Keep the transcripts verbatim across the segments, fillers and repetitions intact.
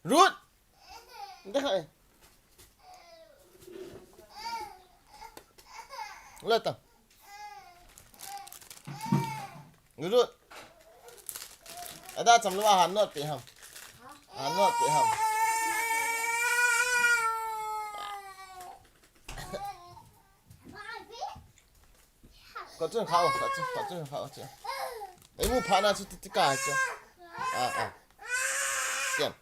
Ruth! Dei kha e. Lata. Ruth. Ada cham lou a han not pe ham. Han not pe ham. Ka chun kha o, ka chun, ka chun kha o, ka chun. Ei mu pha na chu ti, ti ka chu. A, a. Kem.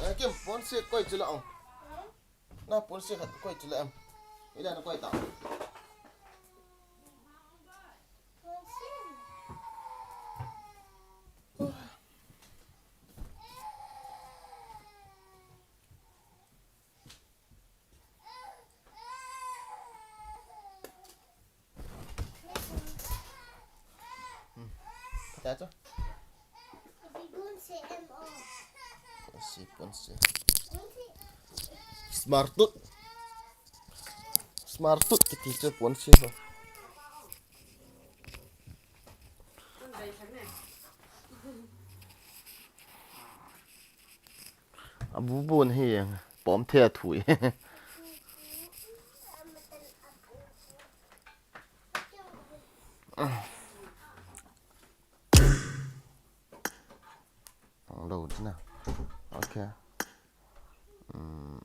Eh, Kim, ponse koi chu la ong. Na ponse khat koi chu la em. Ila na koi ta. Hmm. Kya chu? Ponse, ponse. Smart tooth. Smart tooth kiti chu ponse ho. Abu bun hi pom the a thui. Ang lo na. Okay. Hmm.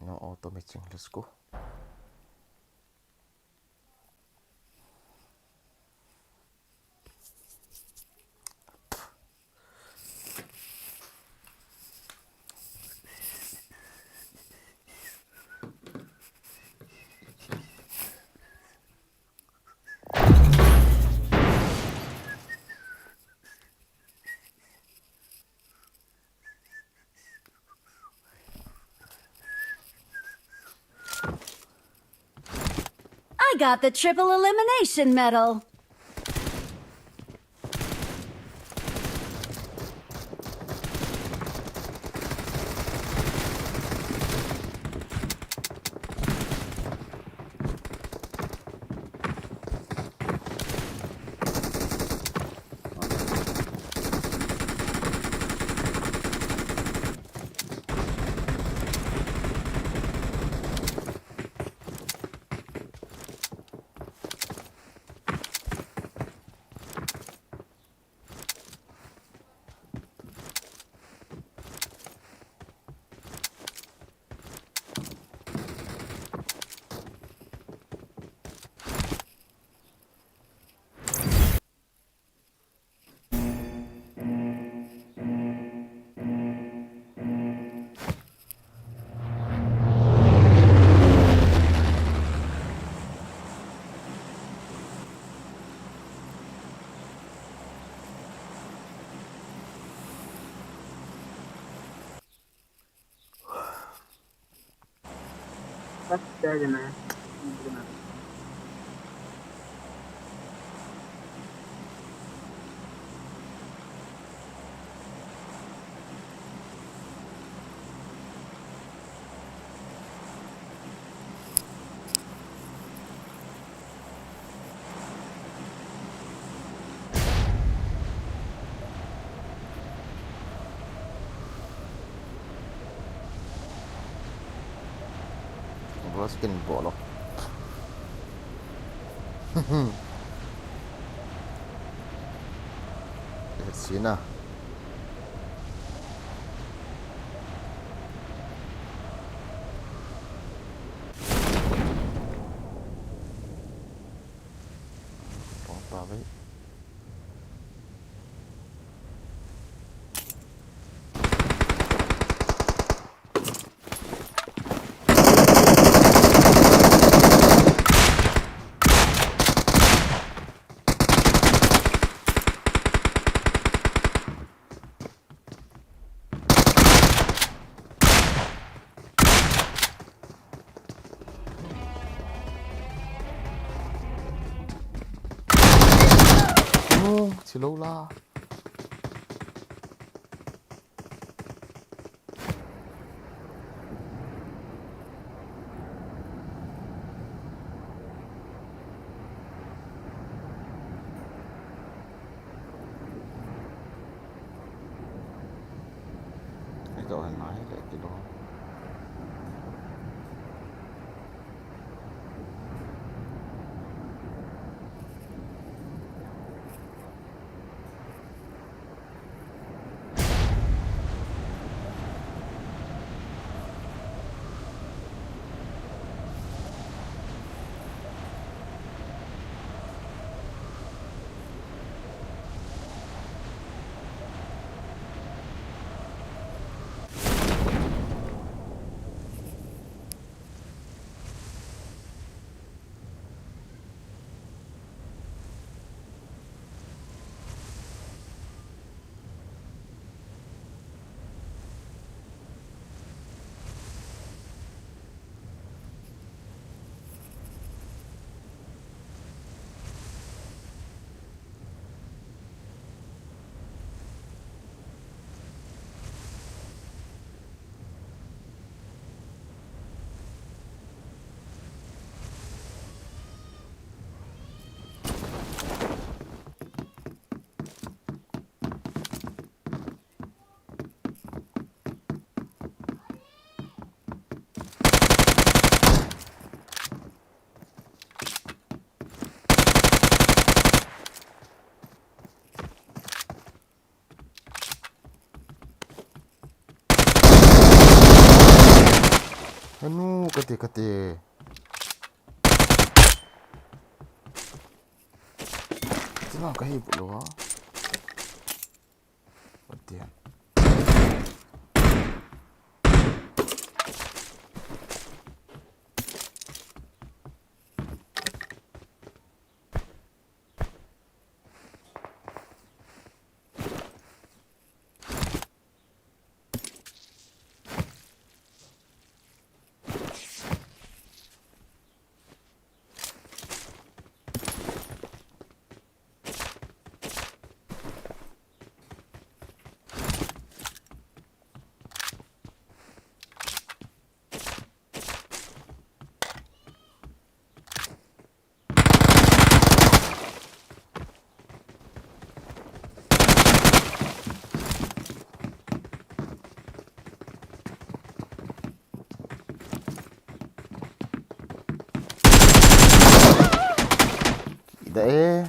No auto matching, let's go. I got the triple elimination medal. Bro, skin bolo. Let's see na. Pong pa bai. Thilou la. Ito, ano, eh, kilo. Anu, kate, kate. Tina kahi pulo ha. Kate. Ida e.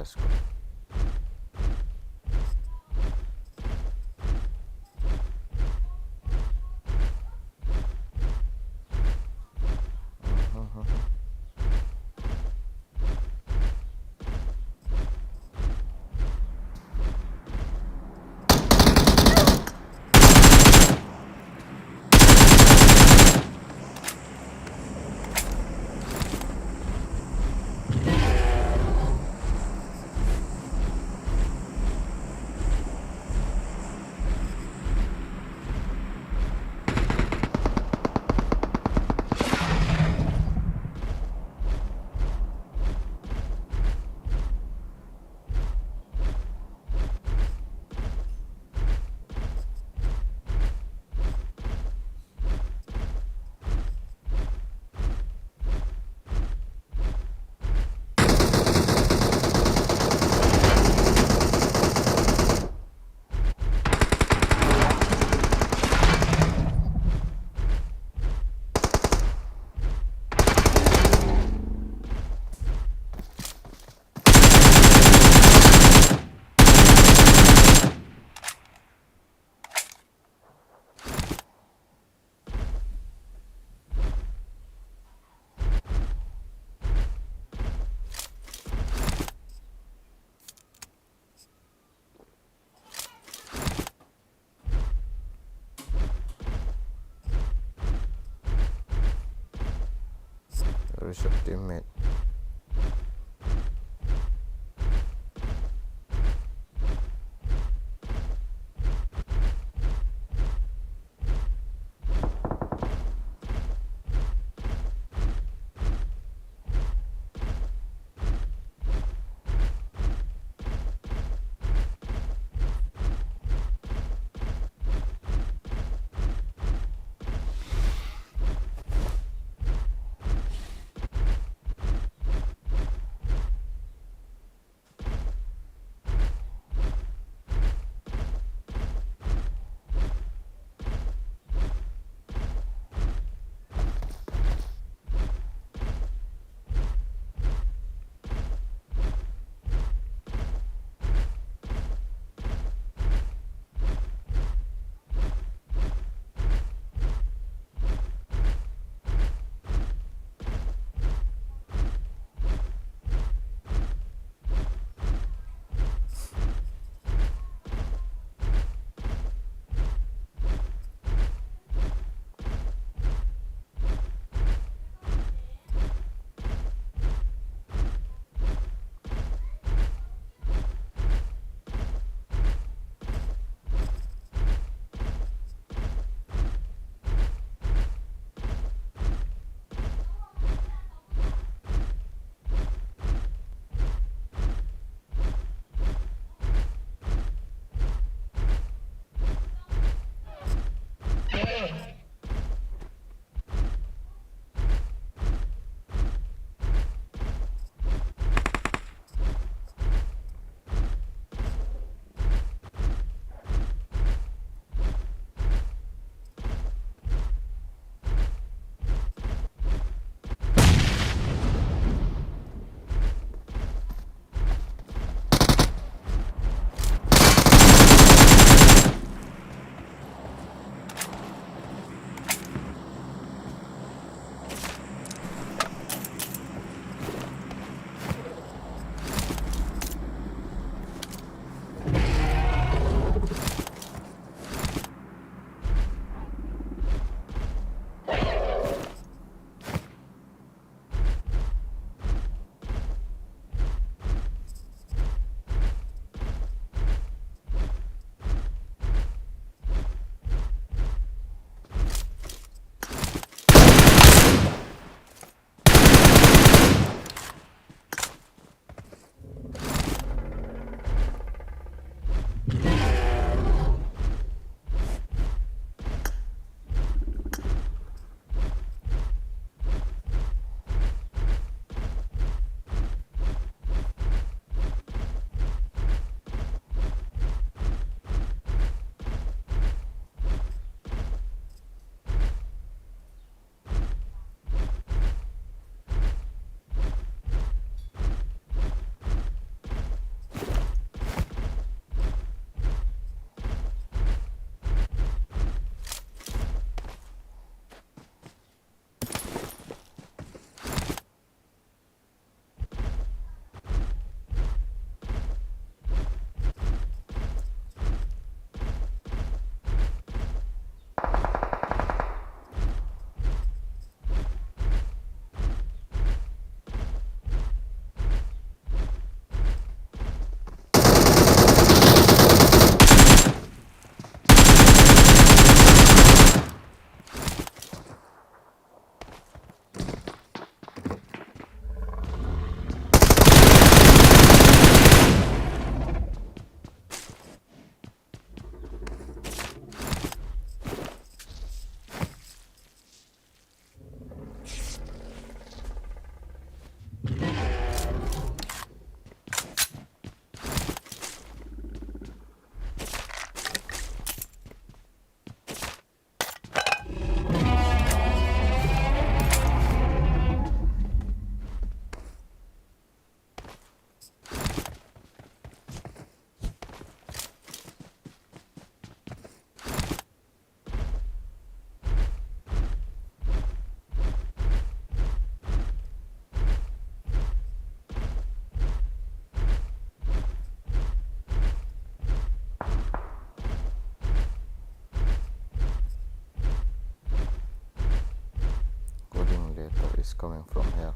Let's go. Where is your teammate? coming from here.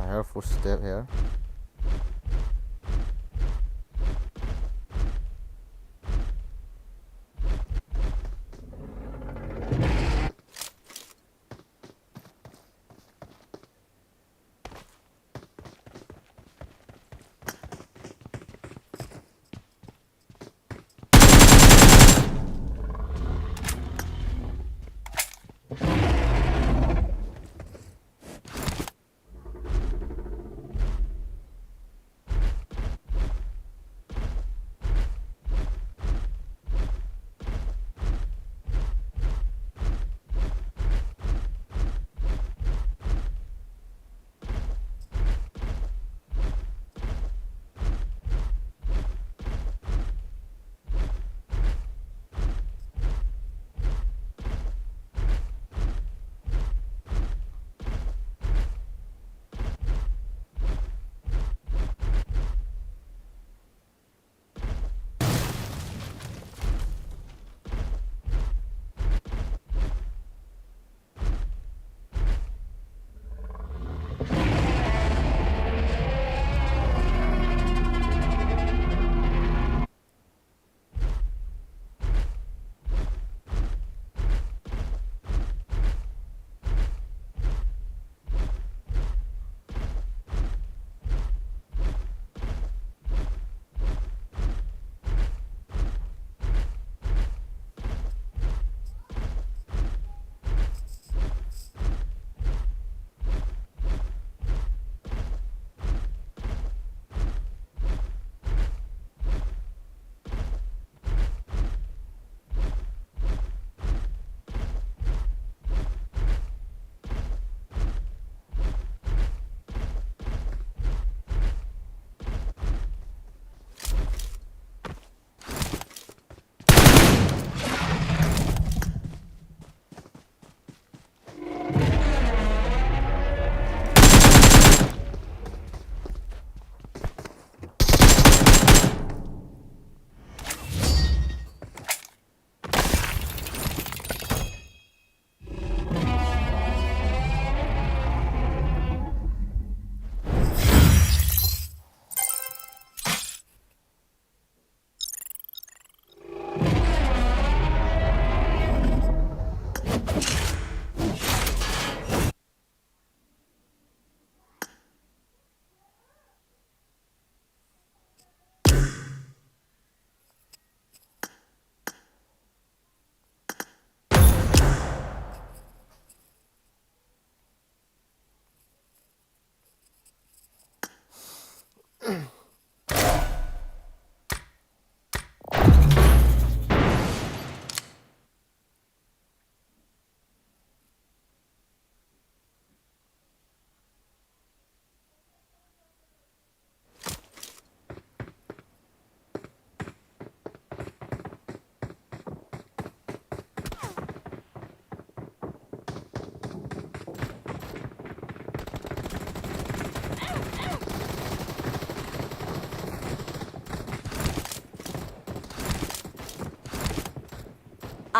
I have footstep here.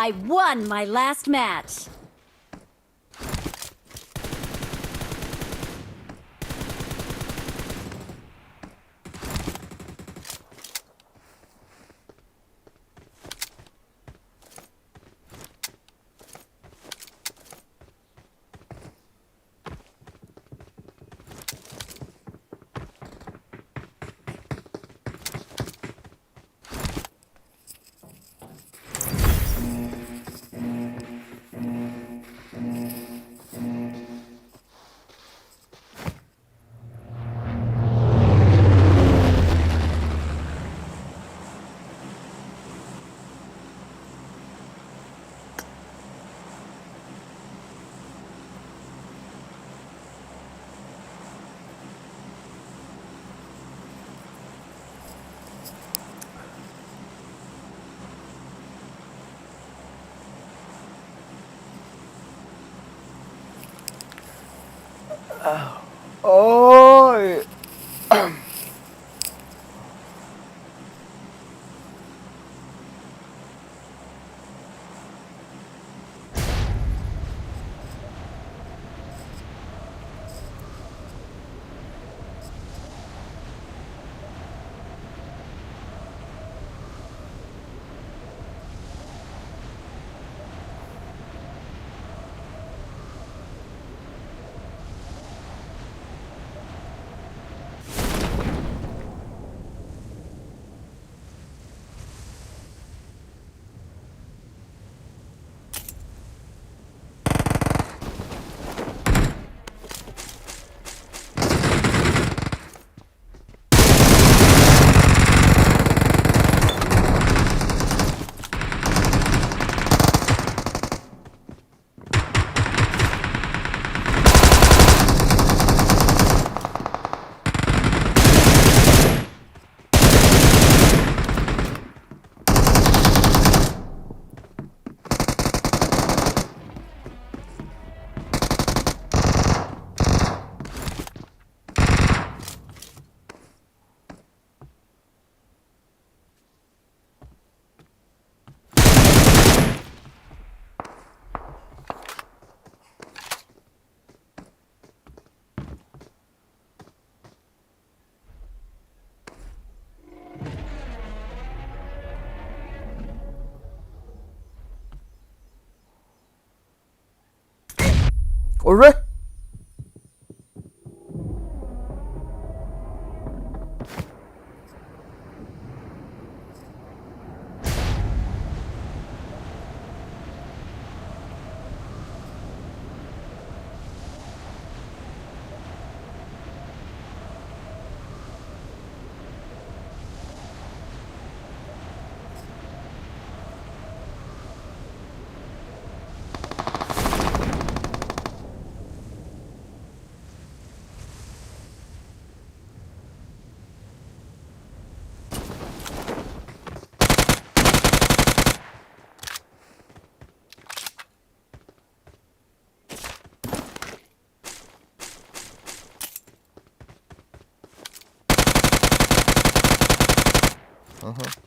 I won my last match. Oi. Ore. Aha.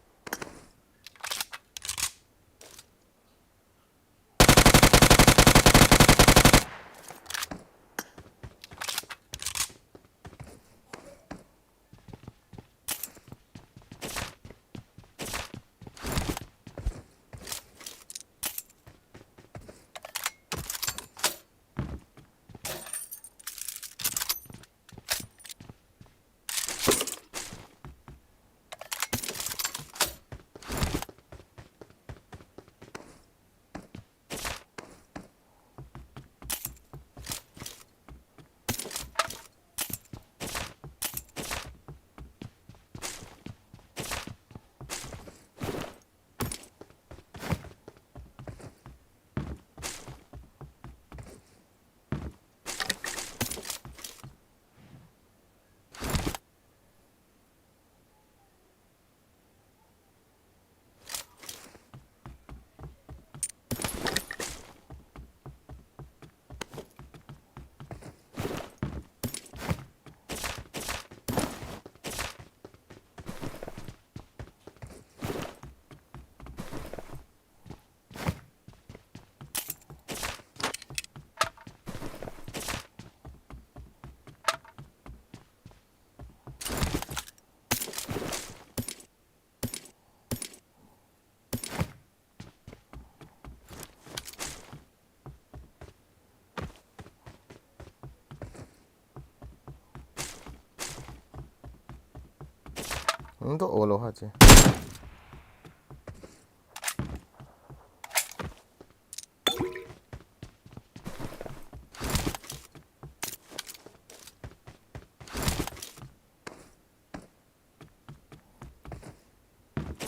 Ndo olo ha che.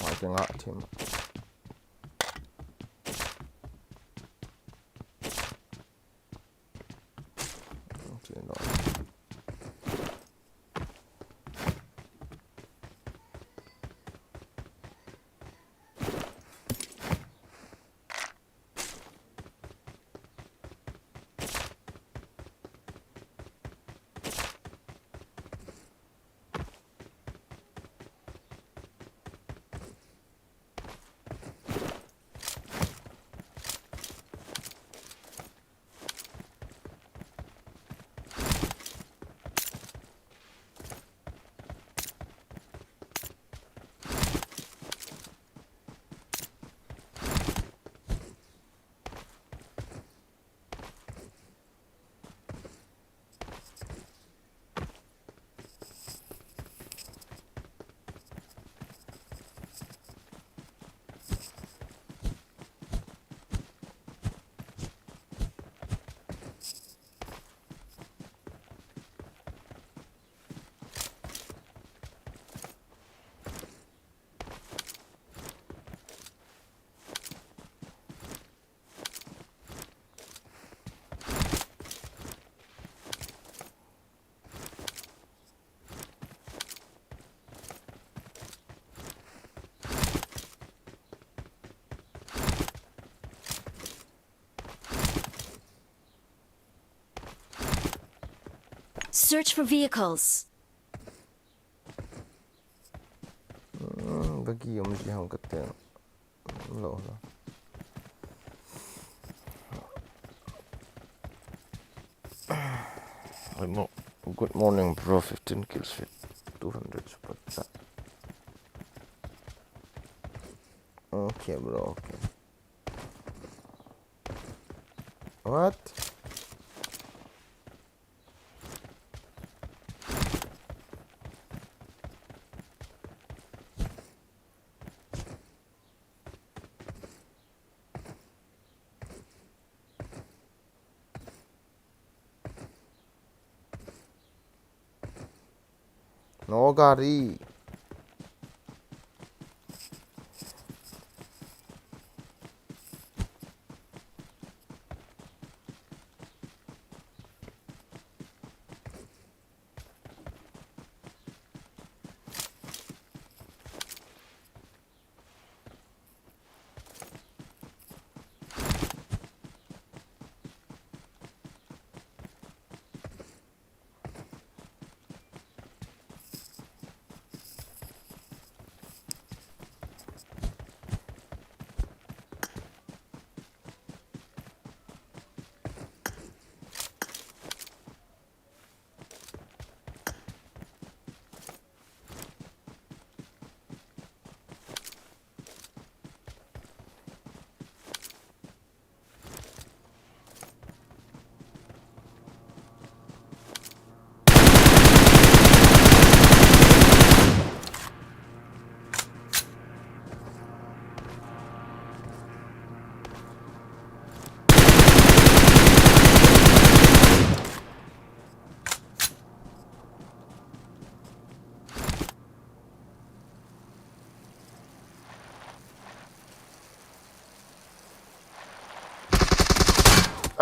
Mai ke nga thim. Thim lo. Search for vehicles. Hmm, bagi um di hang kate. Lo, lo. Good morning, bro. Fifteen kills with two hundred super chat. Okay, bro. Okay. What? No gari.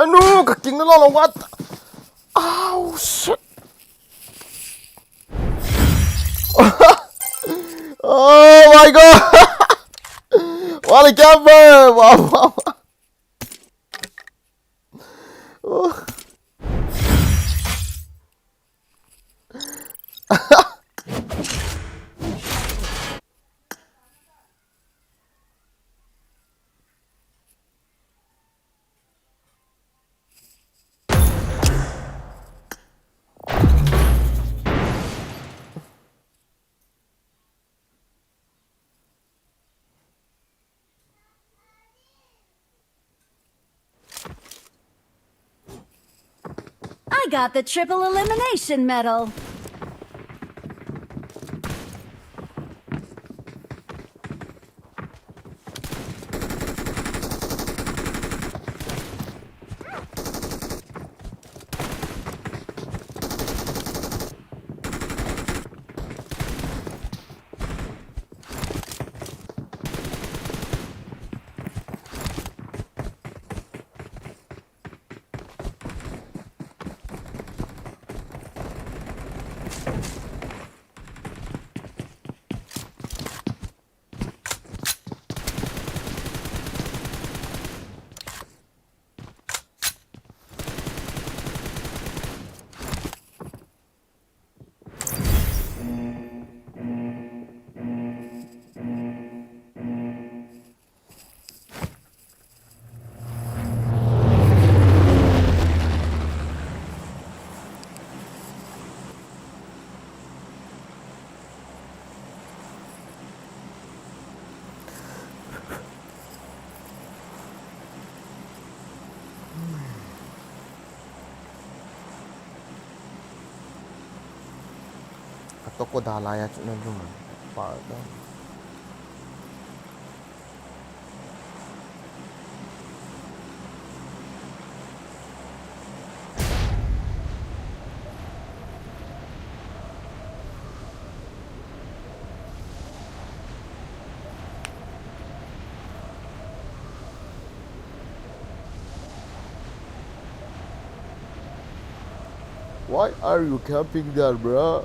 Anu, ka king na lo lo, what? Ow, shit. Oh my God. What a camper. Wow, wow, wow. Oh. I got the triple elimination medal. Atoko dalai a chu na lum. Pa ka. Why are you camping there, bro?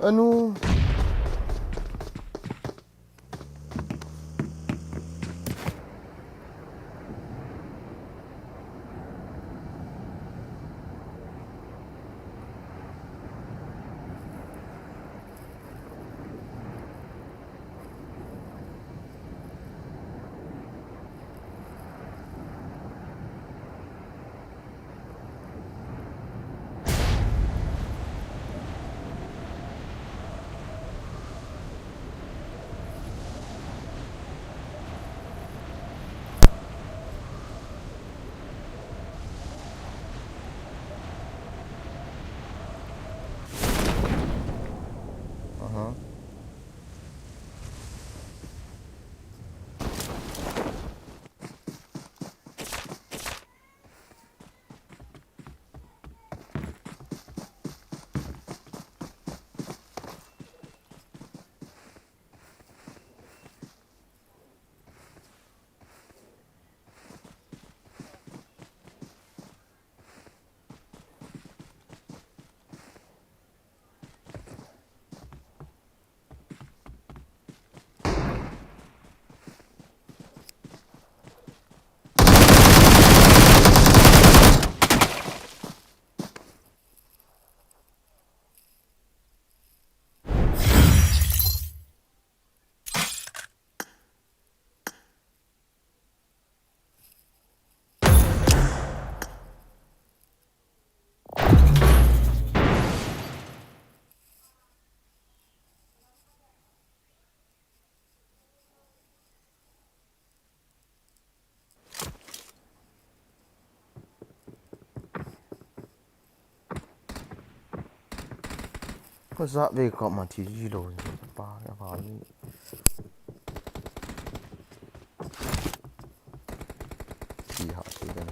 Anu. Aha. Ko za ve ko ma thi ji lo pa ya pa ni. Thi ha thi den.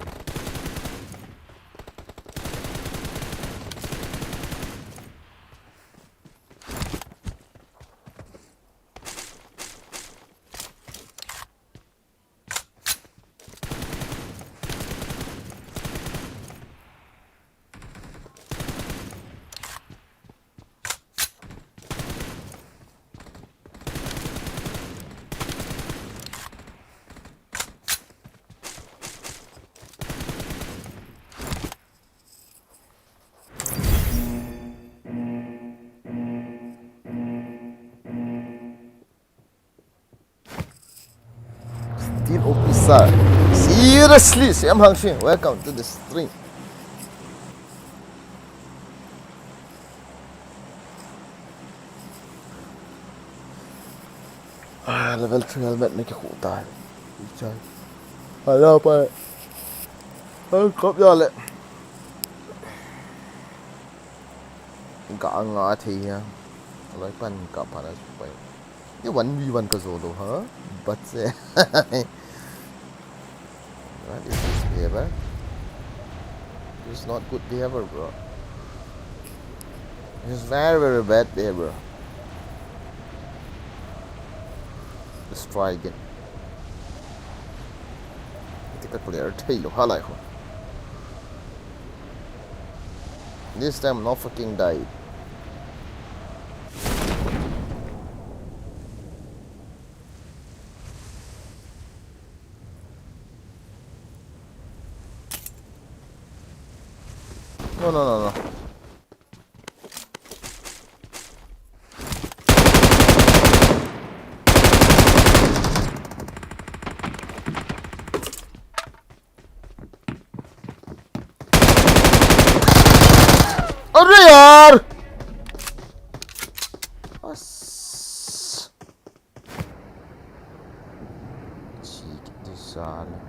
Sir, seriously, Siam Hang Sing, welcome to the stream. Ah, level three helmet ni kikhu tai. Ichai. Hello, pa. Hello, kop ya le. Ka anga thei ya. Loi pan ka pa na chu pai. Ye one v one ka zo lo ha. But se. What is this behavior? This is not good behavior, bro. This is very, very bad behavior. Let's try again. Tika clear thei lo halai ho. This time no fucking die. No, no, no, no. अरे यार! अस-, चीख दे साले।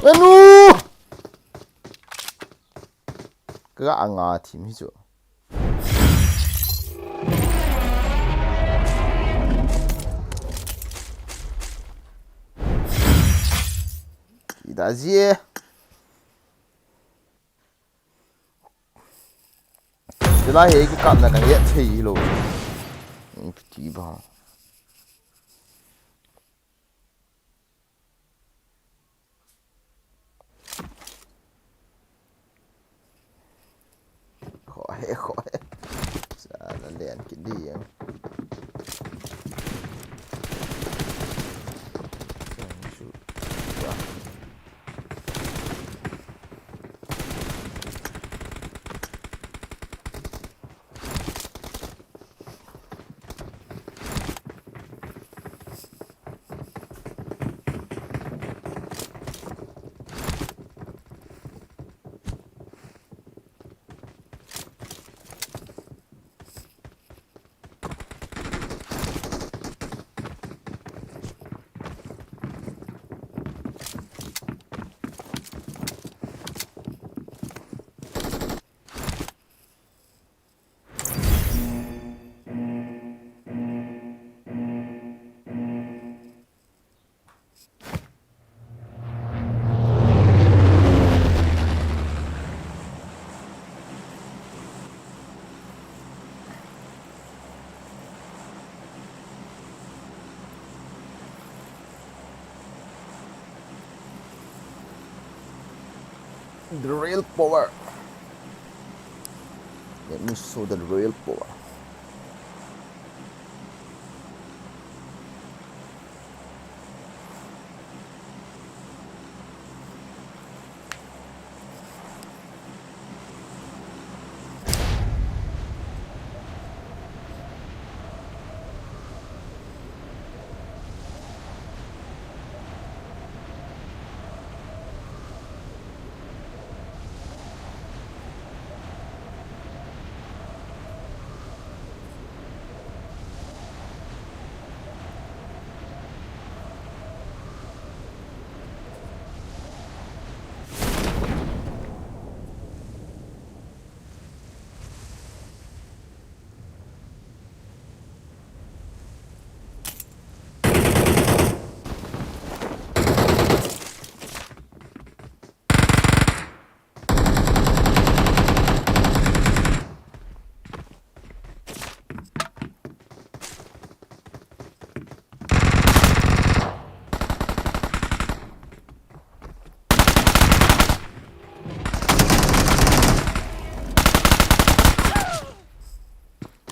Anu! Ka anga thim hi chu. Ida zie. Chulai hi kikapna kahet thei lou. Ti ba. Khohe, khohe. Sa la len kit di em. The real power. Let me show the real power.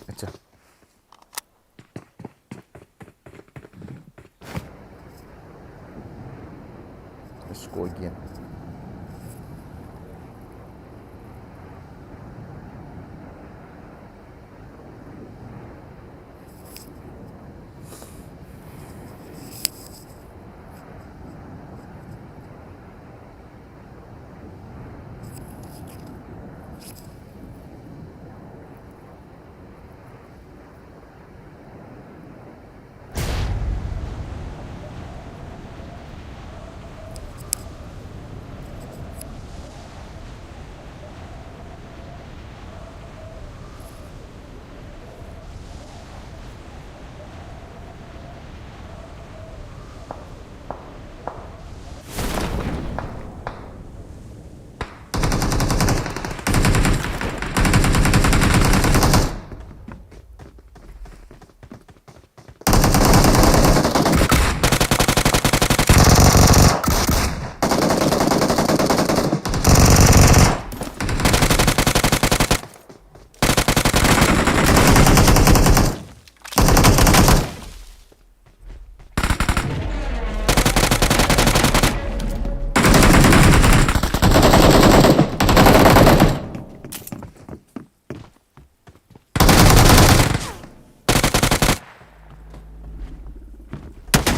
Acha. Let's go again.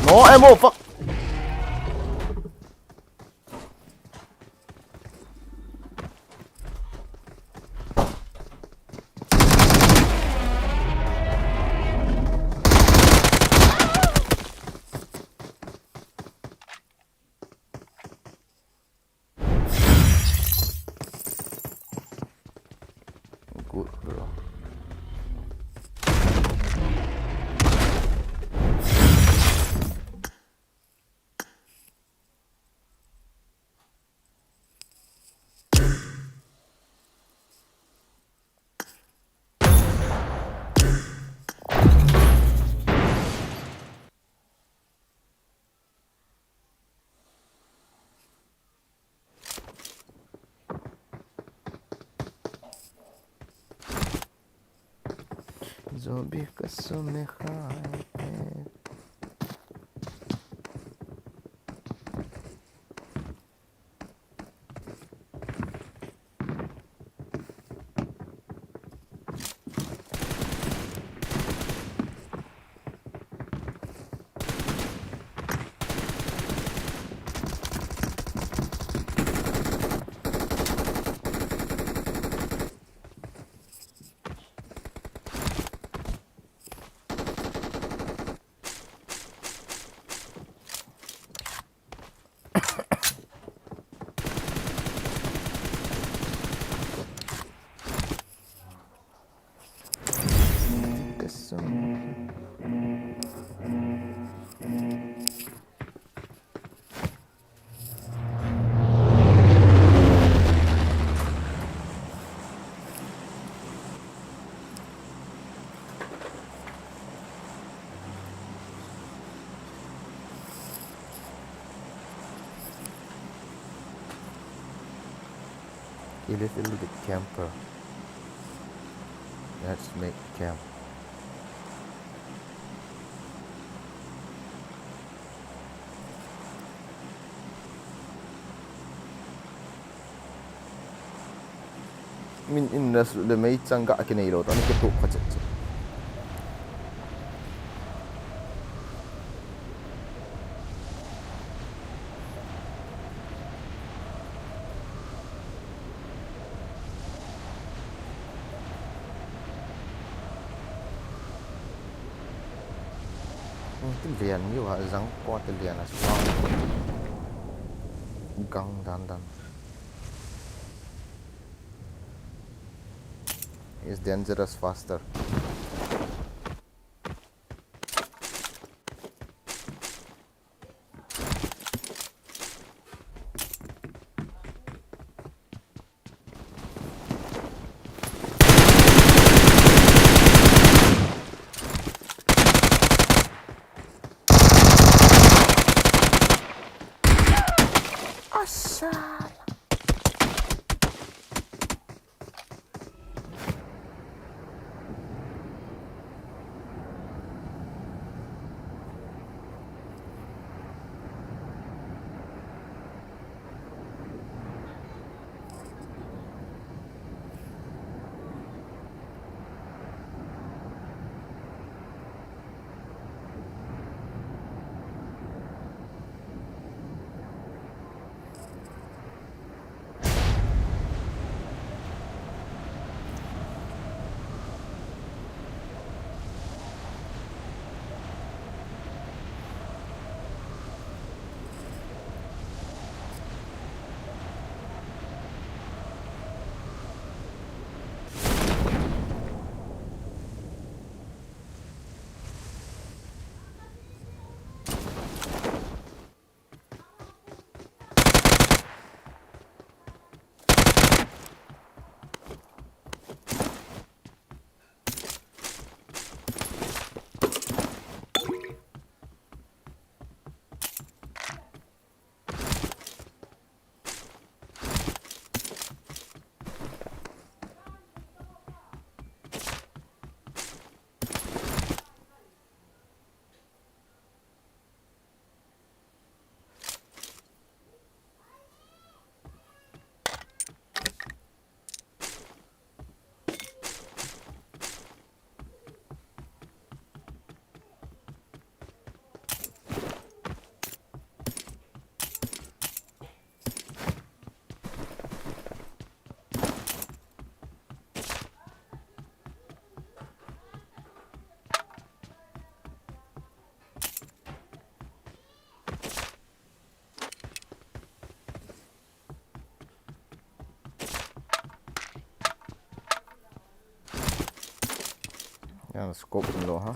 No ammo, fuck. जो भी कसम खाए थे। Kill a little bit camper. Let's make camp. Min in ras le mei chang ga kinei lo, tani ke tu kha chet chet. Ti lian ni wa zang ko ti lian a spawn. Gang dan dan. Is dangerous faster. Asal. Yan scope lo ha.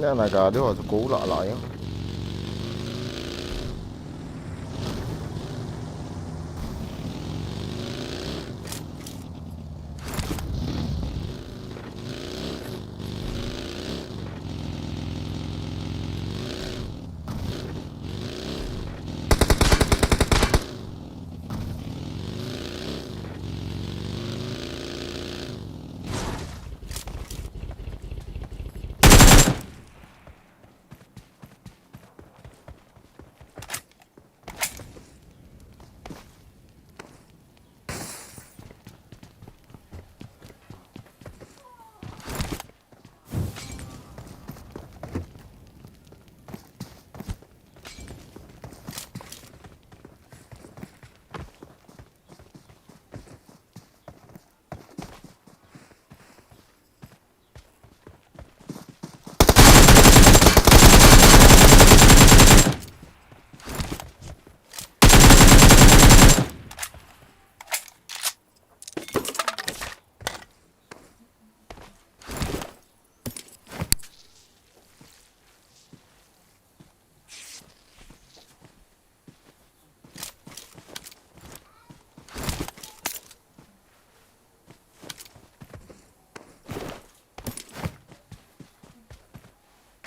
Nè, na gari ho chu kou lah lah jeng.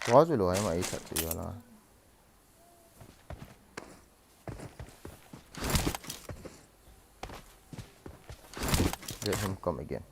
Tua chu lo hai ma i that chu ya la. Let him come again.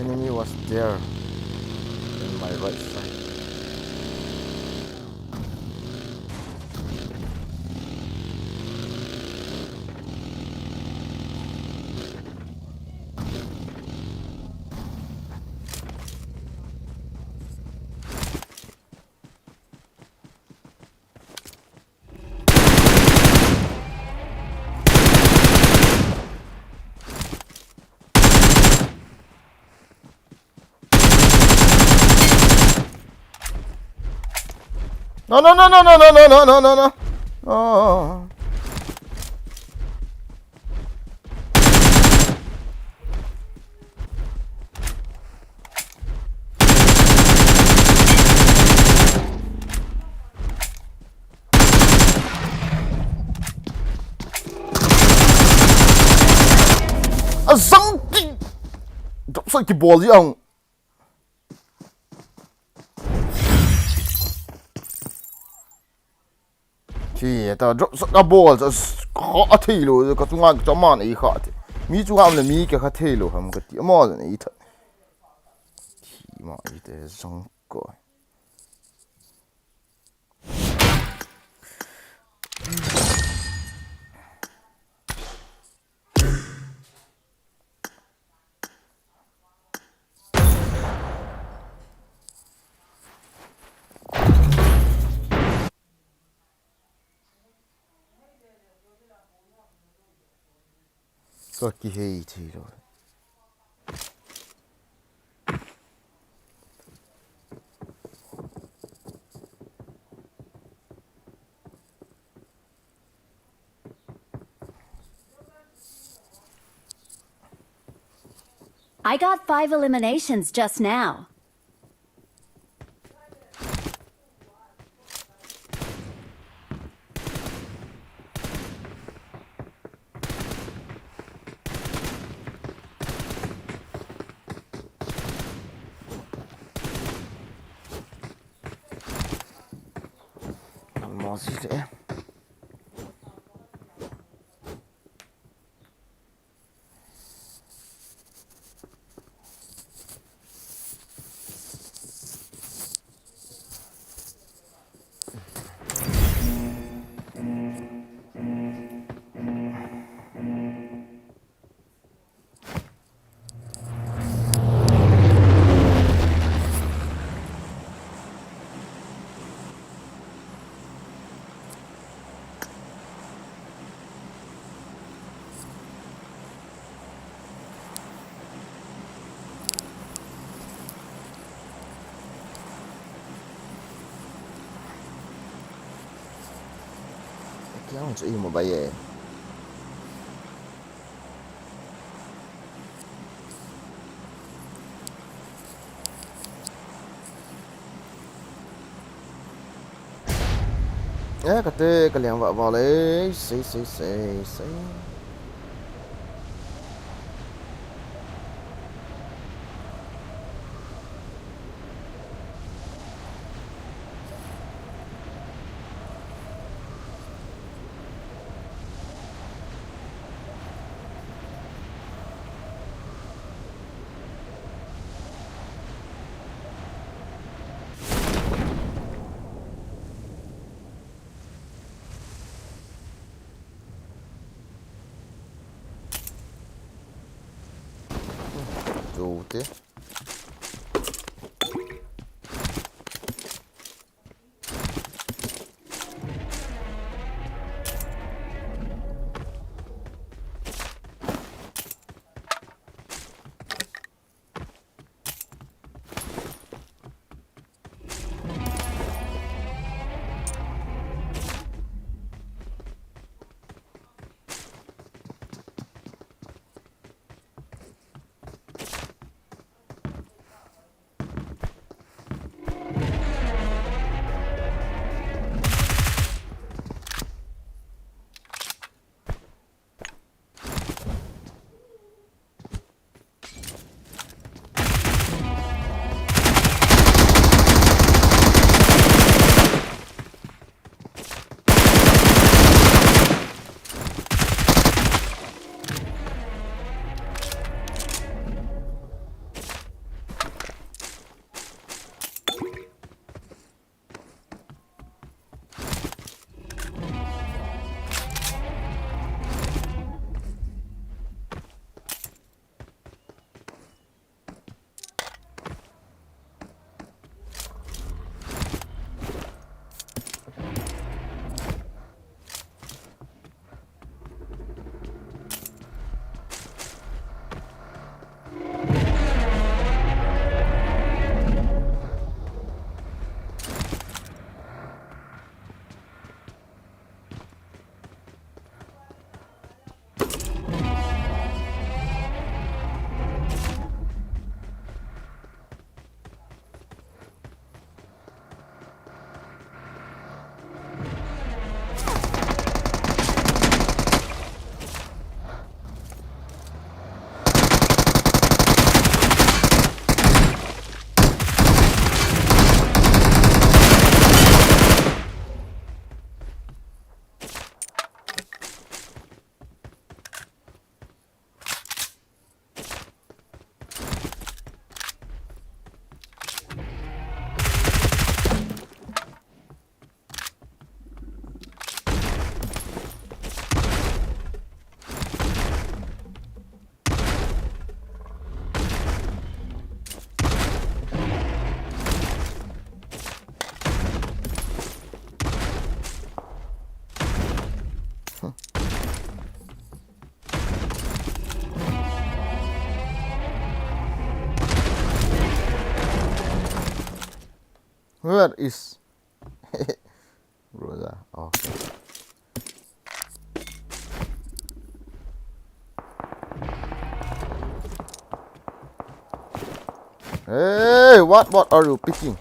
Enemy was there in my right side. No, no, no, no, no, no, no, no, no, no, no. No. Azang ti. Drop shot kibol ji ang. Thi, ta drop shot kabol, sa, kha thei lou, ka chunga ka chaman ei kha thei. Mi chunga le mi ka kha thei lou, ham ka ti, ama jan ei that. Thi ma ei te zong ko. Ka kihei thei lou. I got five eliminations just now. Almost there. Yang chu i mo ba ye. Eh, kate, ka liang vah vah le, sei, sei, sei, sei. Hmm, chu te. Where is Rosa? Okay. Hey, what, what are you picking?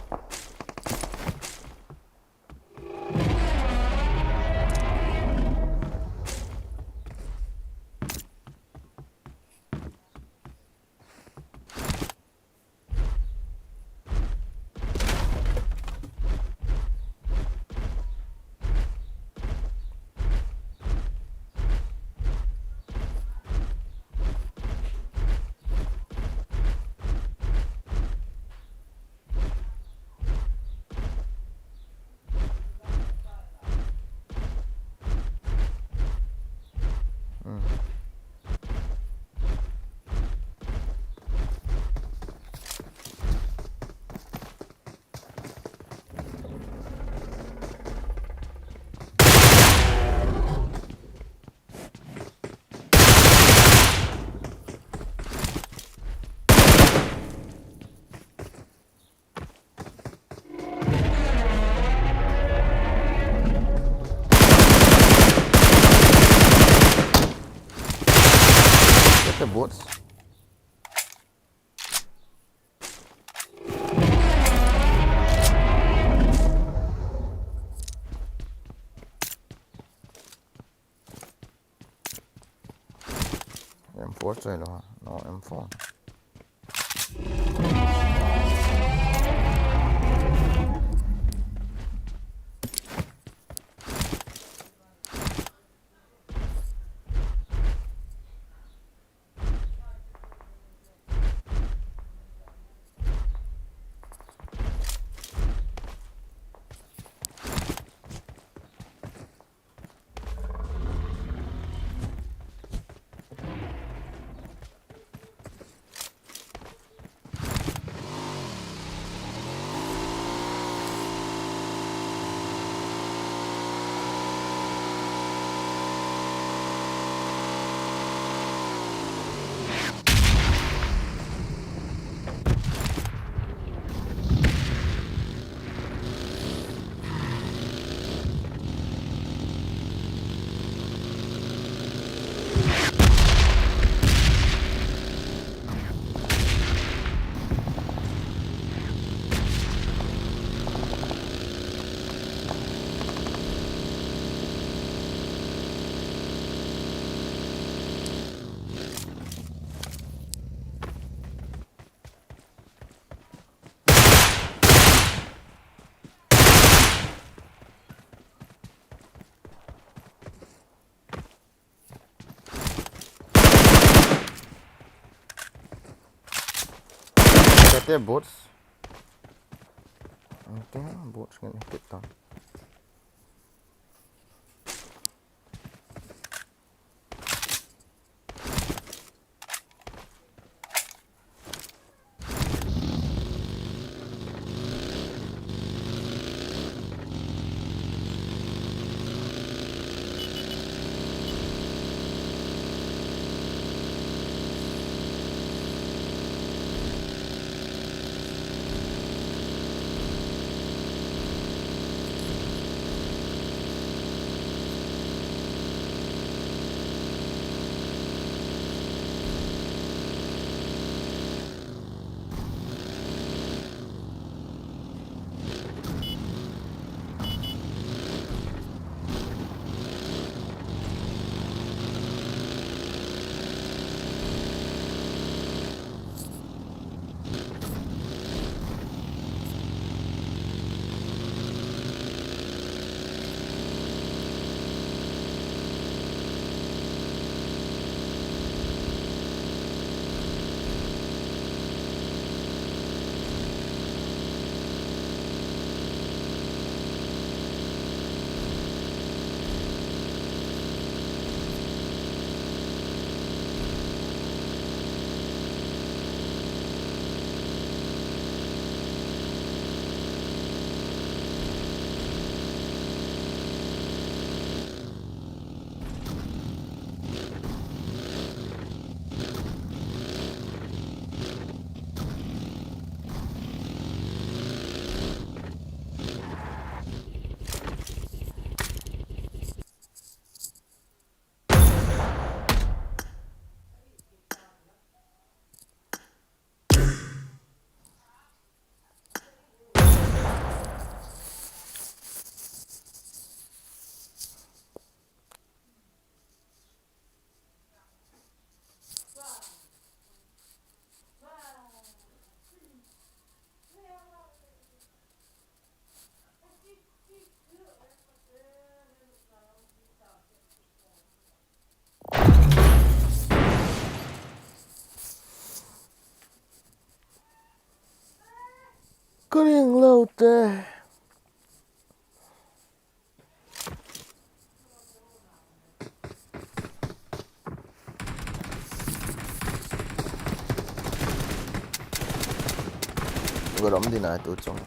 Bots. M four choi lou ha. No, M four. Kate bots. Kate bots ngen hit tan. Ka ring lou te. Gol om di na tu chung.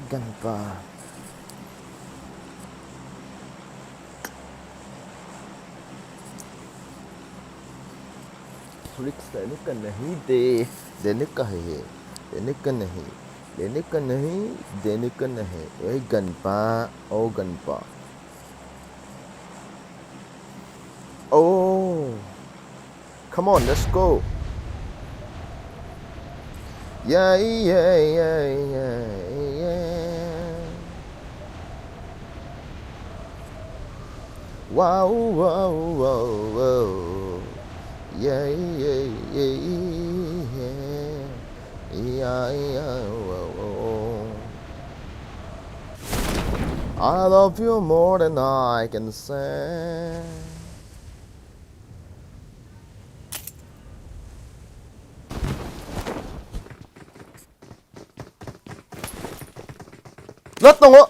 Ganpa. Lyrics denu ka nahi de, denu ka he he, denu ka nahi, denu ka nahi, denu ka nahi. Ei ganpa, o ganpa. Oh. Come on, let's go. Yeah, yeah, yeah, yeah, yeah. Wow, wow, wow, wow. Yeah, yeah, yeah, yeah. Yeah, yeah, wow, wow. I love you more than I can say. Lot nong o.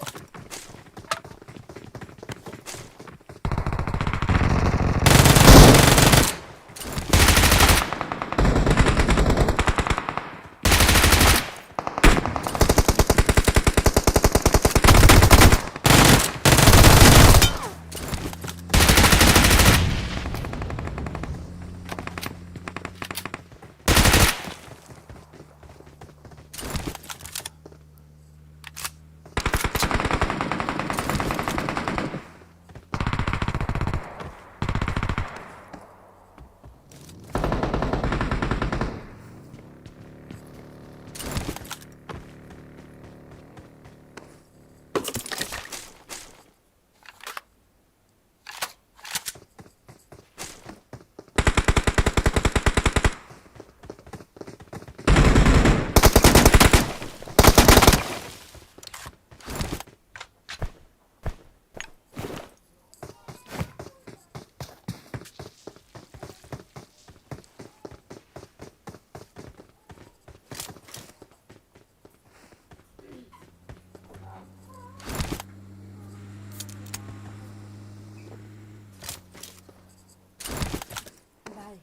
Bye.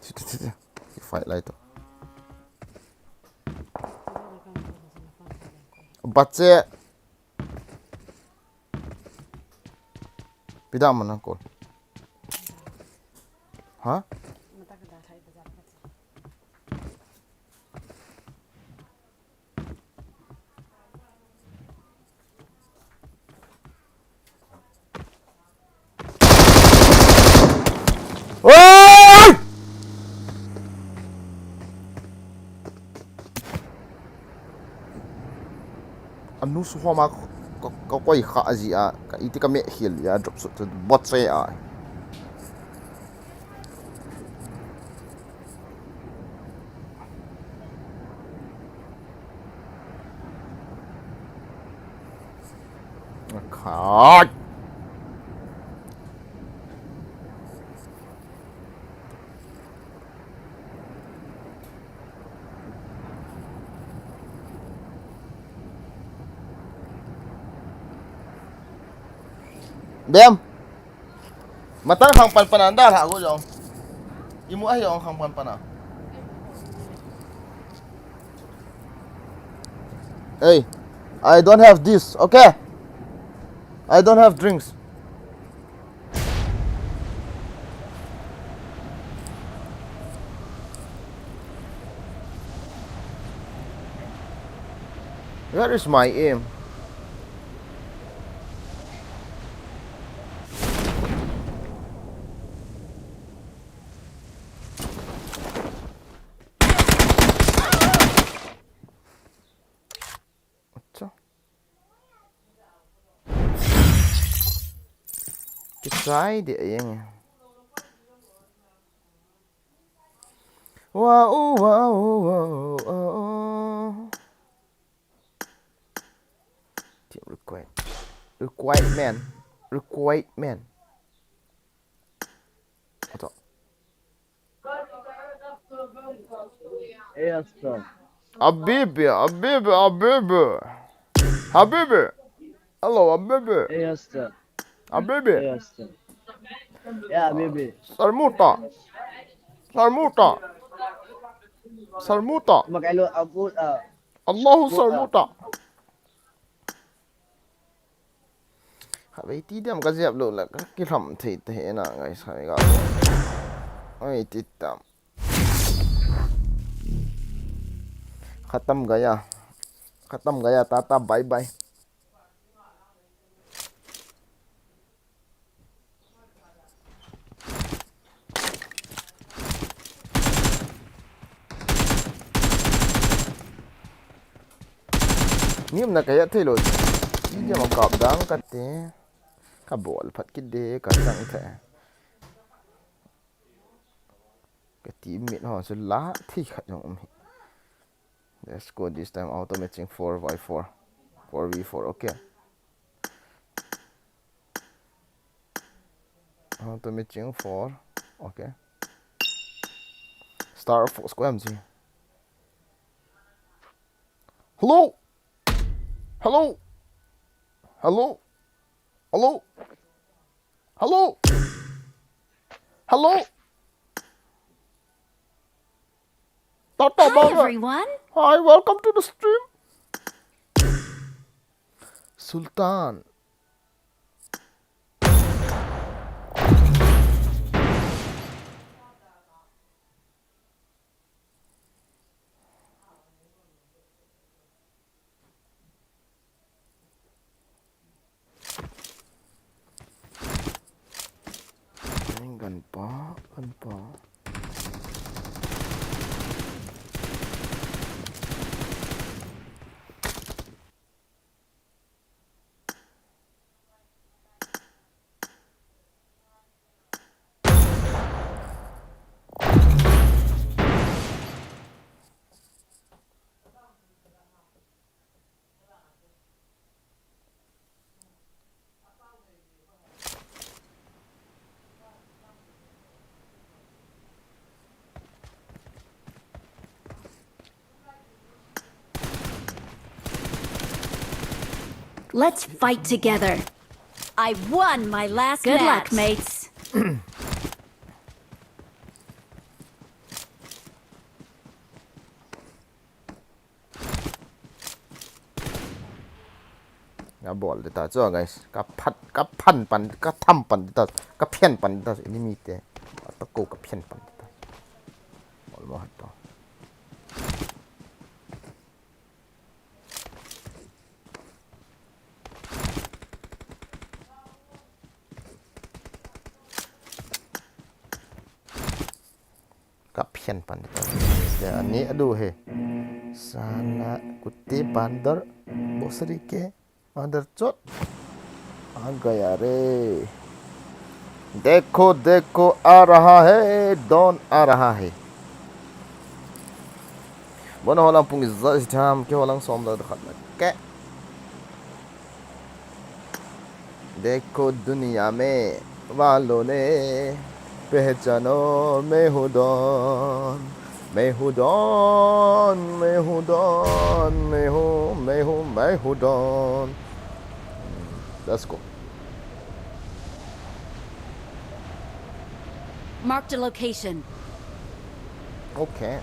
Ti, ti, ti, ti. Ki fight lai to. Bache. Pida mana ko. Ha? Oi! Anu su homa ka, ka, ka koi kha ji a, ka iti ka me khel a, drop shot, bot se a. Khai. Bem. Matang khang pan pan anda lah go jong. Imu ahi jong khang pan pan a. Hey, I don't have this, okay? I don't have drinks. Where is my aim? Acha. Kisai de yang. Wow, wow, wow, wow. Team required. Required man. Required man. Acha. Hey, Aston. Habibi, Habibi, Habibi. Habibi. Hello, Habibi. Hey, Aston. Habibi. Hey, Aston. Yeah, Habibi. Salmuta. Salmuta. Salmuta. Makailo abut, ah. Allahu salmuta. Khatvei ti diam ka jep lou le, ka kilham thei te hi na, guys, khai ga. Oi, ti tam. Khatam gaya. Khatam gaya, tata, bye bye. Mi umna ka ya thei lou. Video ma kap dang ka te. Ka bol phat kit de, ka chang the. Ka teammate ho chu la thei khat jong um hi. Let's go this time, auto matching four by four. Four v four, okay. Auto matching four, okay. Star Fox ko em ji. Hello? Hello? Hello? Hello? Hello? Hello? Tata Hi, Baba. Everyone. Hi, welcome to the stream. Sultan. Kan pa, kan pa. Let's fight together. I won my last Good luck, match. Mates. Nga bol de ta chu, guys. Ka phat, ka phan pan, ka tham pan de ta, ka phian pan de ta chu, enemy te. Ata ko ka phian pan de ta. Bol mo hat to. Ka phian pan ta. Te ani adu he. Sala kutte bandar bosri ke andar chot. आ गया रे। देखो देखो आ रहा है, डॉन आ रहा है। Bon, holang pung ijat ham ke, holang som da khat na ke. देखो दुनिया में वालों ने पहचानो मैं हूँ डॉन, मैं हूँ डॉन, मैं हूँ डॉन, मैं हूँ, मैं हूँ, मैं हूँ don. Let's go. Marked a location. Okay.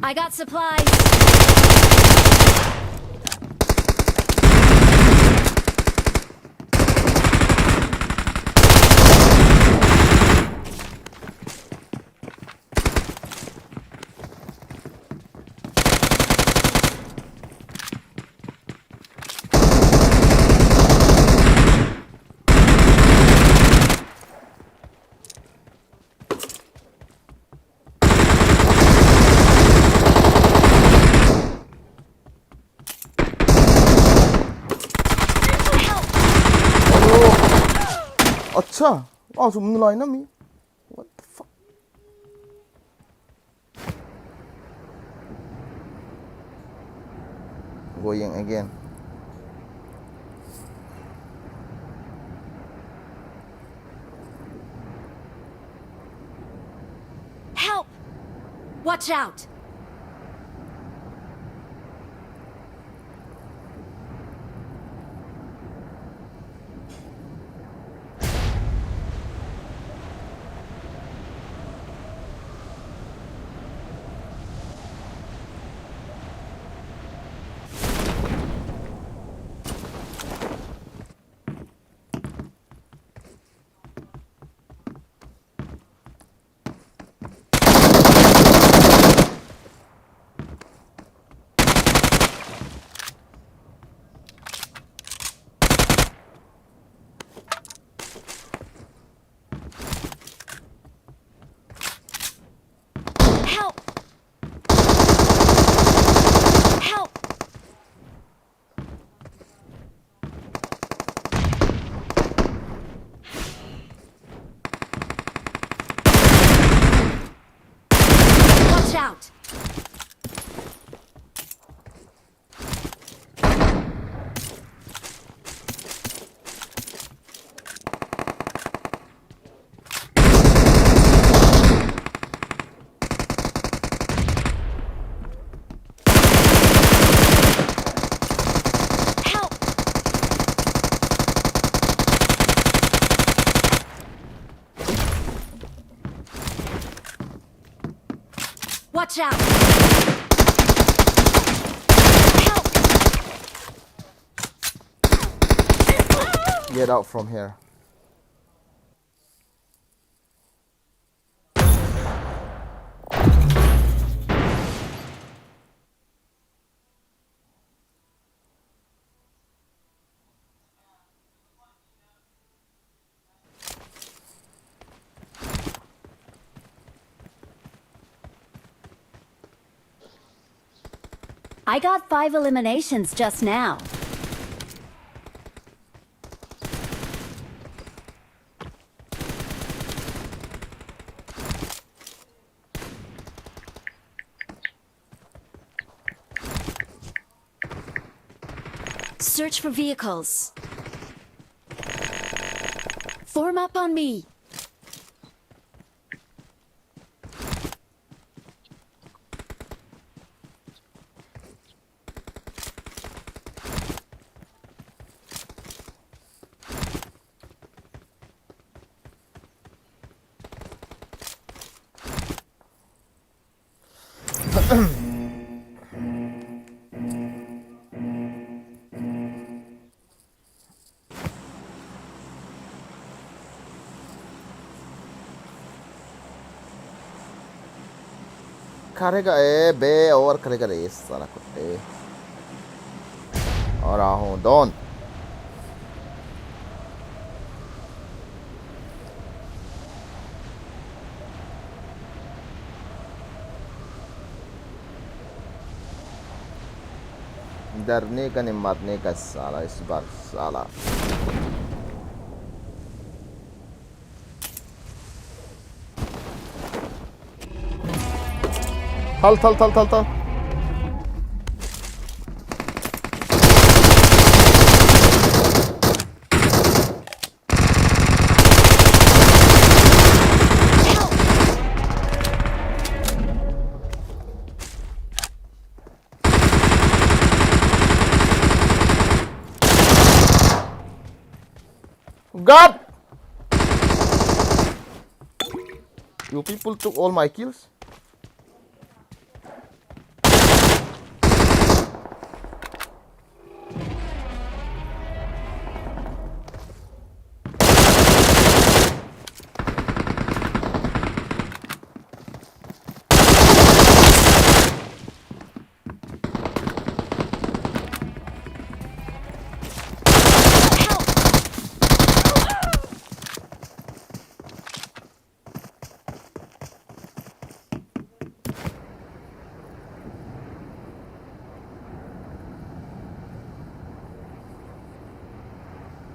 I got supplies. Acha, ah, sum nalai na mi. What the fuck? Going again. Help! Watch out! Out! Help! Watch out! Help! Get out from here. I got five eliminations just now. Search for vehicles. Form up on me. Carega, eh, be, over carega, eh, sala kutte. Aur aa hon, don. डरने का नहीं, मरने का साला, इस बार साला। थल, थल, थल, थल, थल। God! You people took all my kills.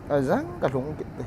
Ajang ka lhung kit te.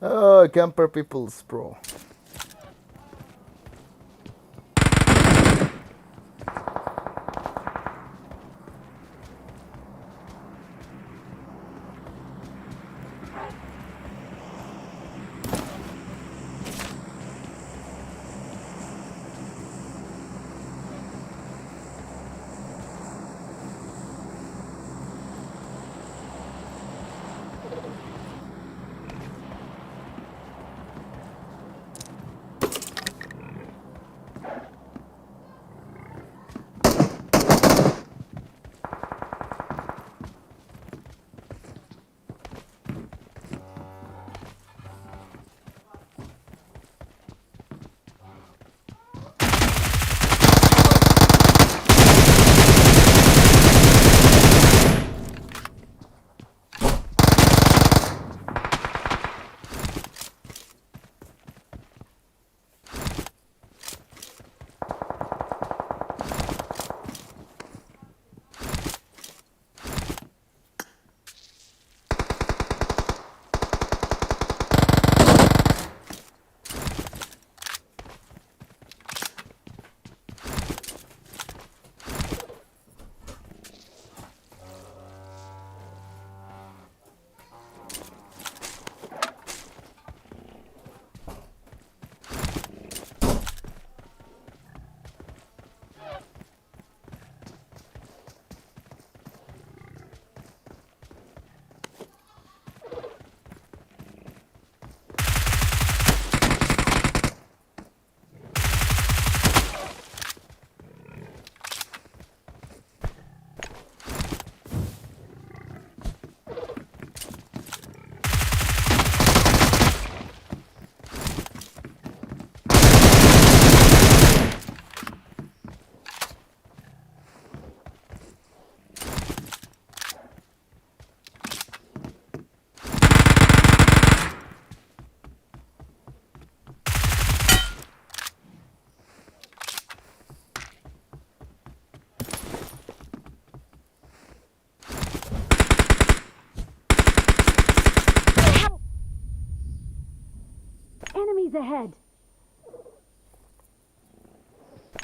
Uh, camper peoples, bro. Enemies ahead.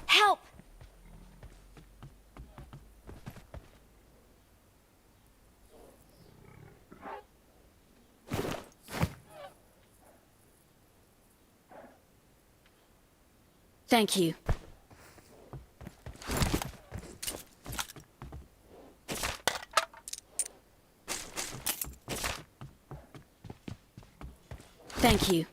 Help! Thank you. Thank you.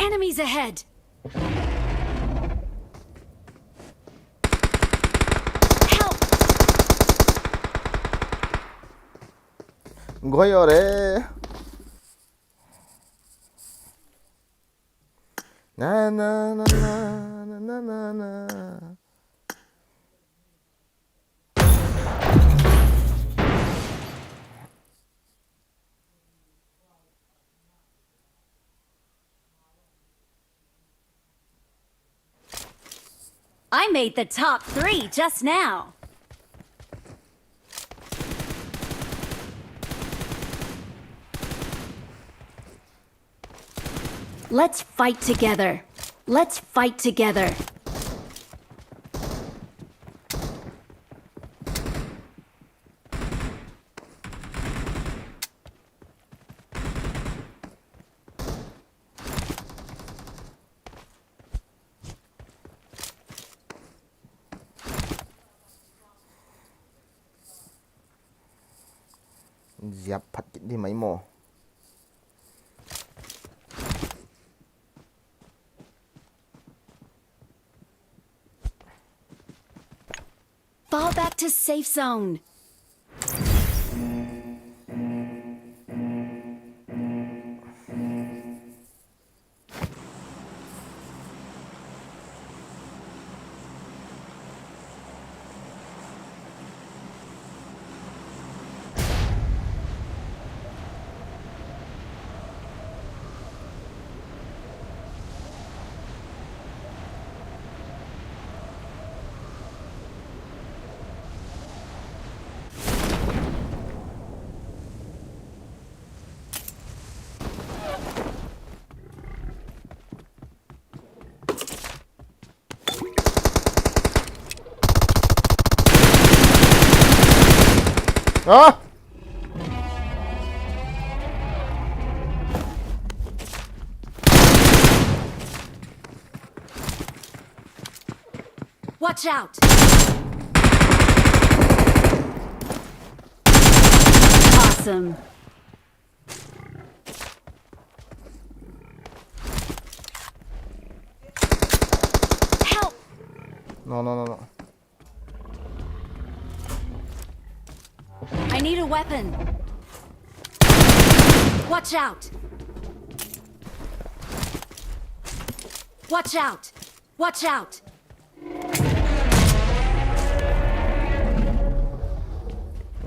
Enemies ahead! Help! Goi ore. Na, na, na, na. I made the top three just now. Let's fight together. Let's fight together. Ziap phat kit di mai mo. Fall back to safe zone. Ah! Watch out! Awesome. Help! No, no, no, no. I need a weapon. Watch out! Watch out! Watch out!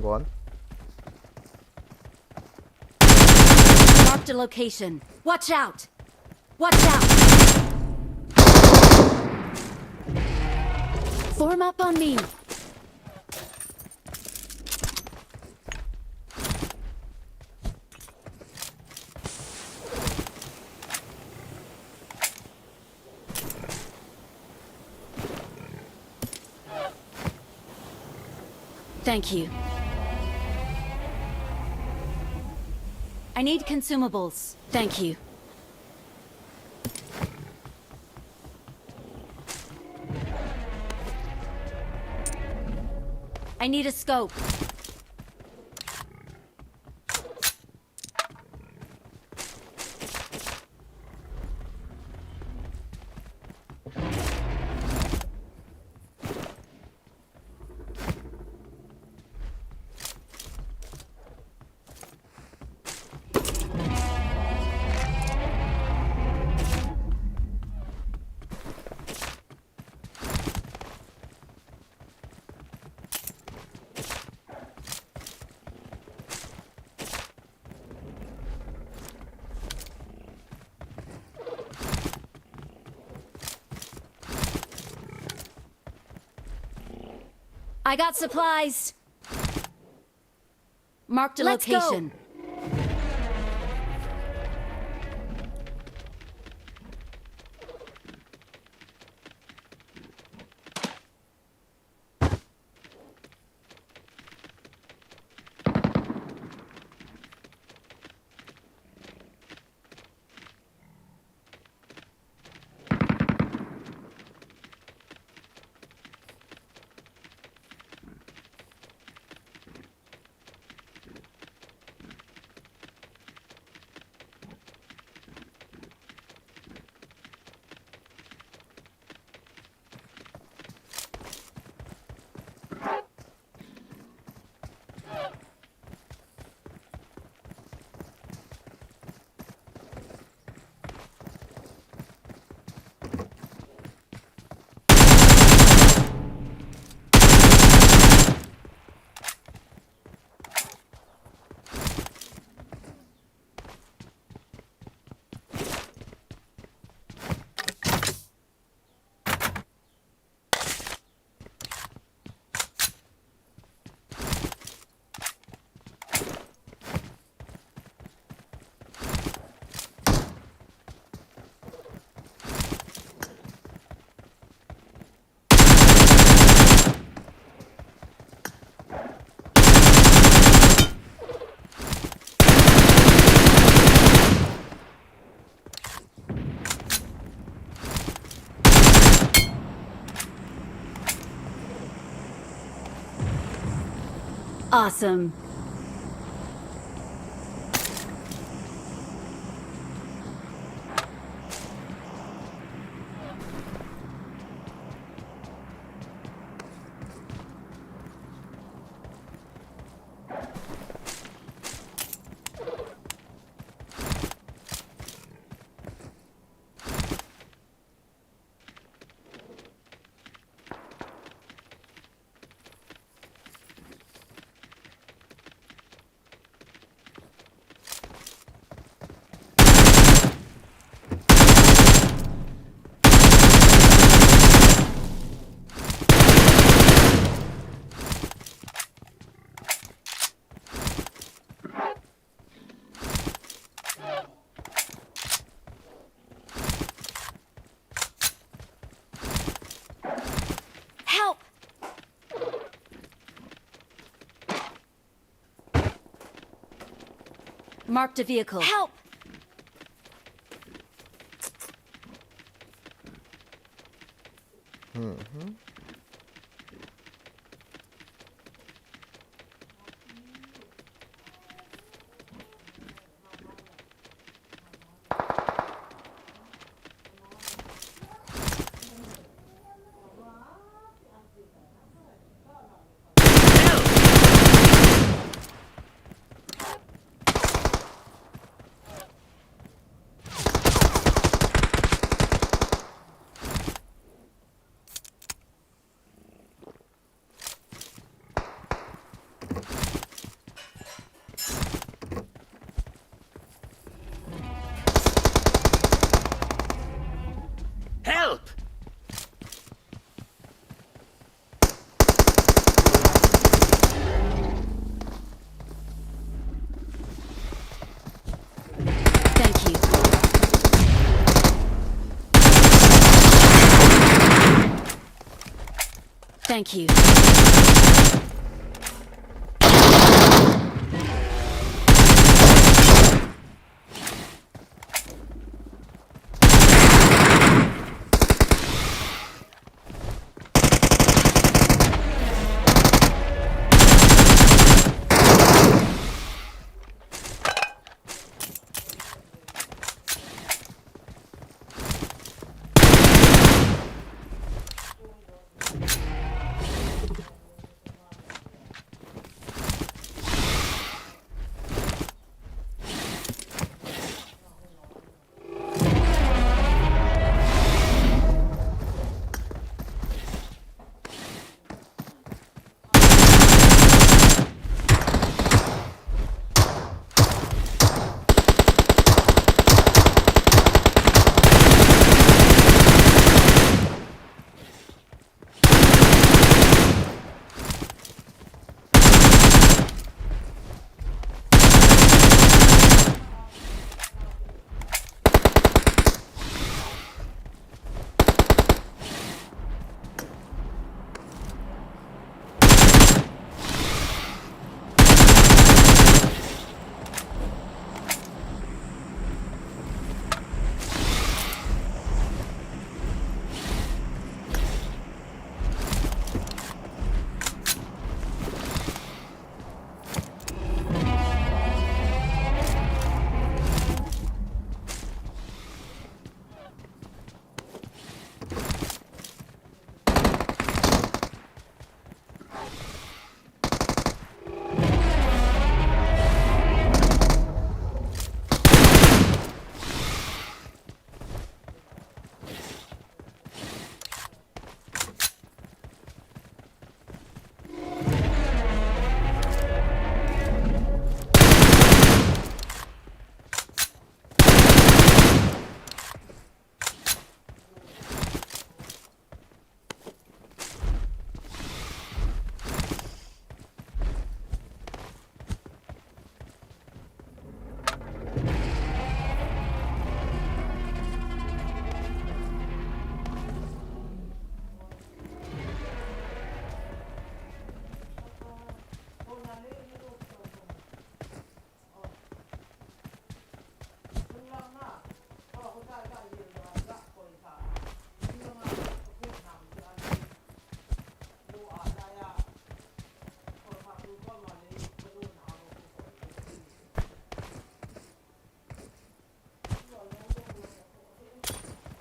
Go on. Marked a location. Watch out! Watch out! Form up on me. Thank you. I need consumables. Thank you. I need a scope. I got supplies. Marked a location. Awesome. Help! Marked a vehicle. Help! Help! Thank you. Thank you.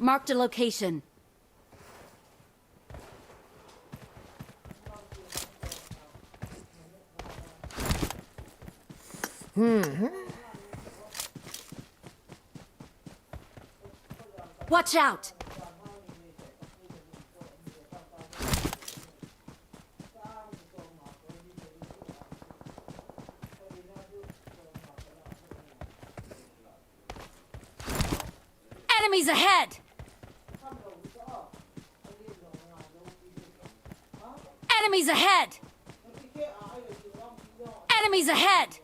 Marked a location. Watch out! Enemies ahead! Enemies ahead! Enemies ahead!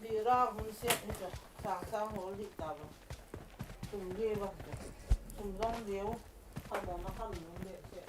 Lira hun set ni cha, sang sang ho li ta ba. Sum li ba. Sum dong liu. Khan da na khan nu le set.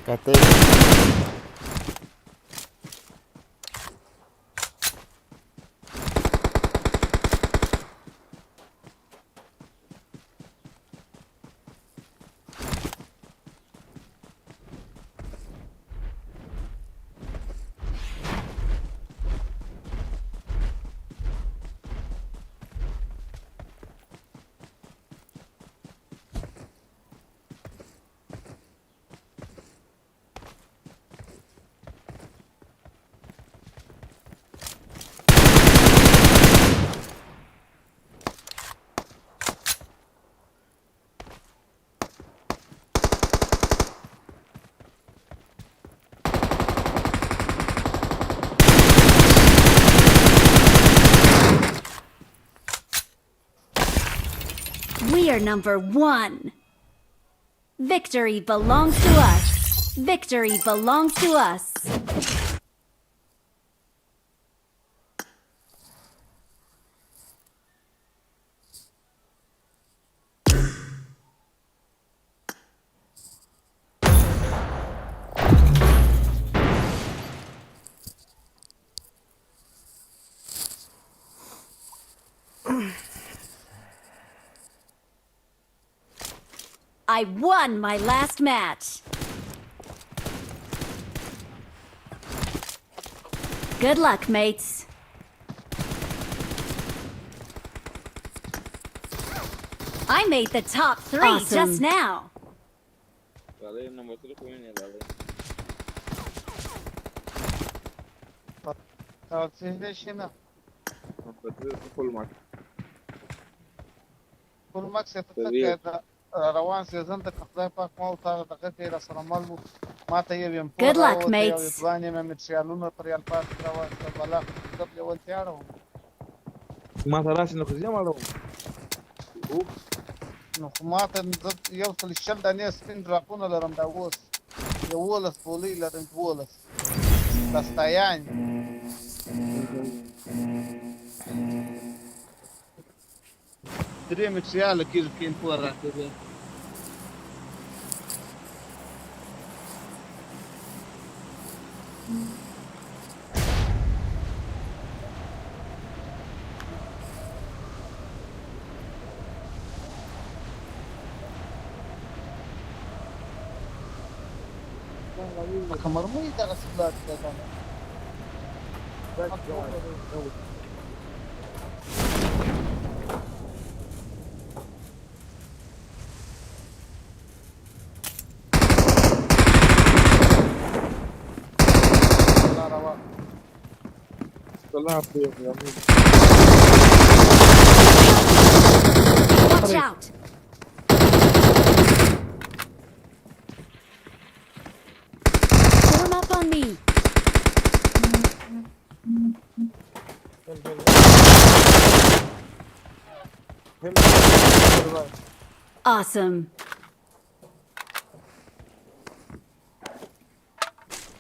Kate. We are number one. Victory belongs to us. Victory belongs to us. I won my last match. Good luck, mates. I made the top three just now. Awesome. Dale, number three ko yun eh, dale. Ah, sinde shina. Number three ko full mark. Full mark se ta. Three. Ka da, ah, rawan season ta ka fly park ma uta ta ka te da sana malu. Mata eu em Good luck, mates. Vani me mitsi aluna pri al pas trava sa bala. Kap eu tiaro. Mata rasi no kuzia malo. No mata eu sali shal danias pin rapuna la ram da vos. Eu volas boli la ram volas. Расстояние. Teria me sia la kil kin por ra teria. Kamar mo ita ka sila kita ka. Watch out! Form up on me. Awesome.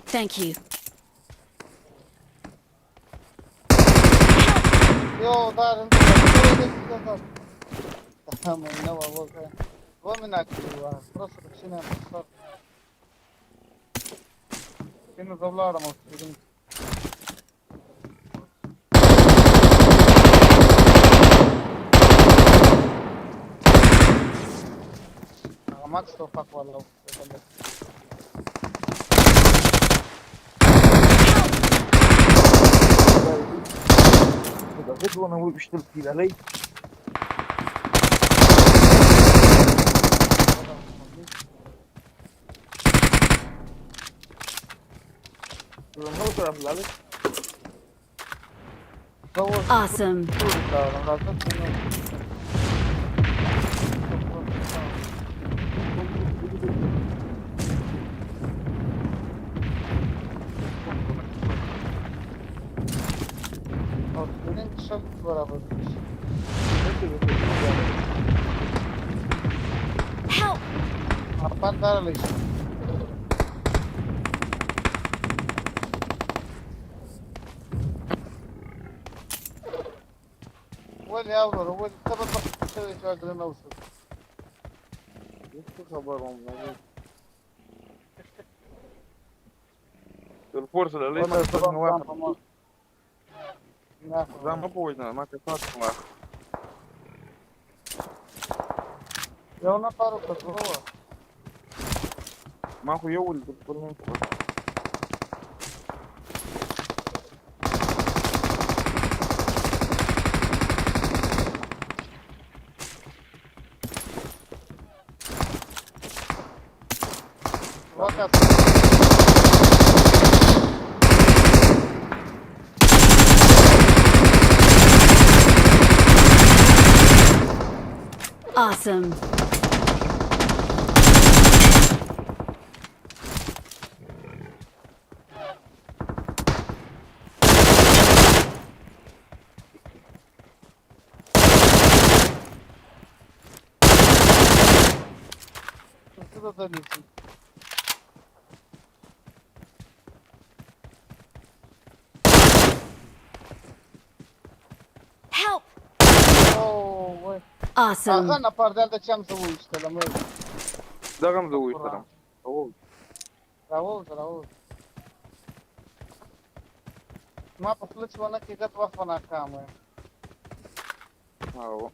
Thank you. Yo, dar, dar, dar, dar. Tamam, ne var, var. Var mı nakli var? Просто почему? Seni zorlarım o sizin. Max to fuck var. Kıda bu ona vurmuştur pilaley. Durum ne o tarafları? Awesome. Help! Well, yeah, bro. Well, तब तक तो इस बार grain house. इसको खबर हूँ मैं. Tur forsa la lei ta sa ngwa. Zama po na ma ka sa ngwa. Eu não paro com a rua. Maku yo wul kul kul. Awesome. Help! Oh, wait. Awesome. Ага, на пардалда чем заводишь, там, э? Да, там заводишь, там. О. Здорово, здорово. Ма послышала на кигат вахвана камы. Ау.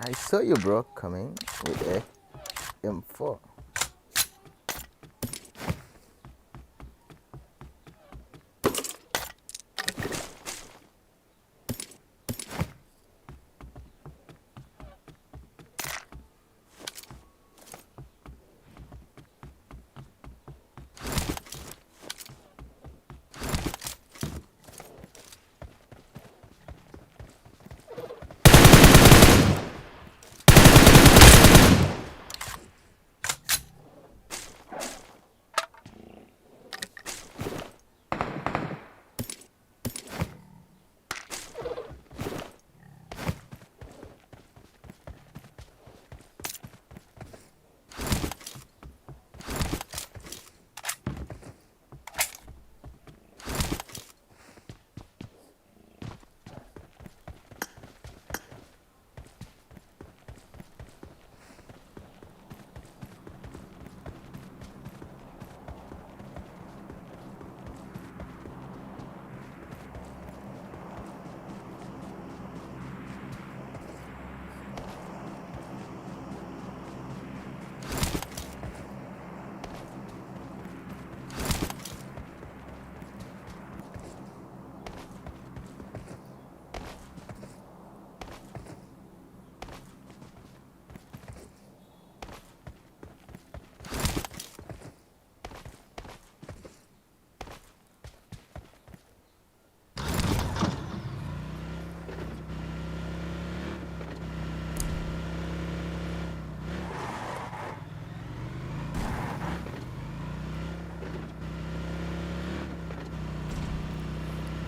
I saw you, bro, coming with a M four.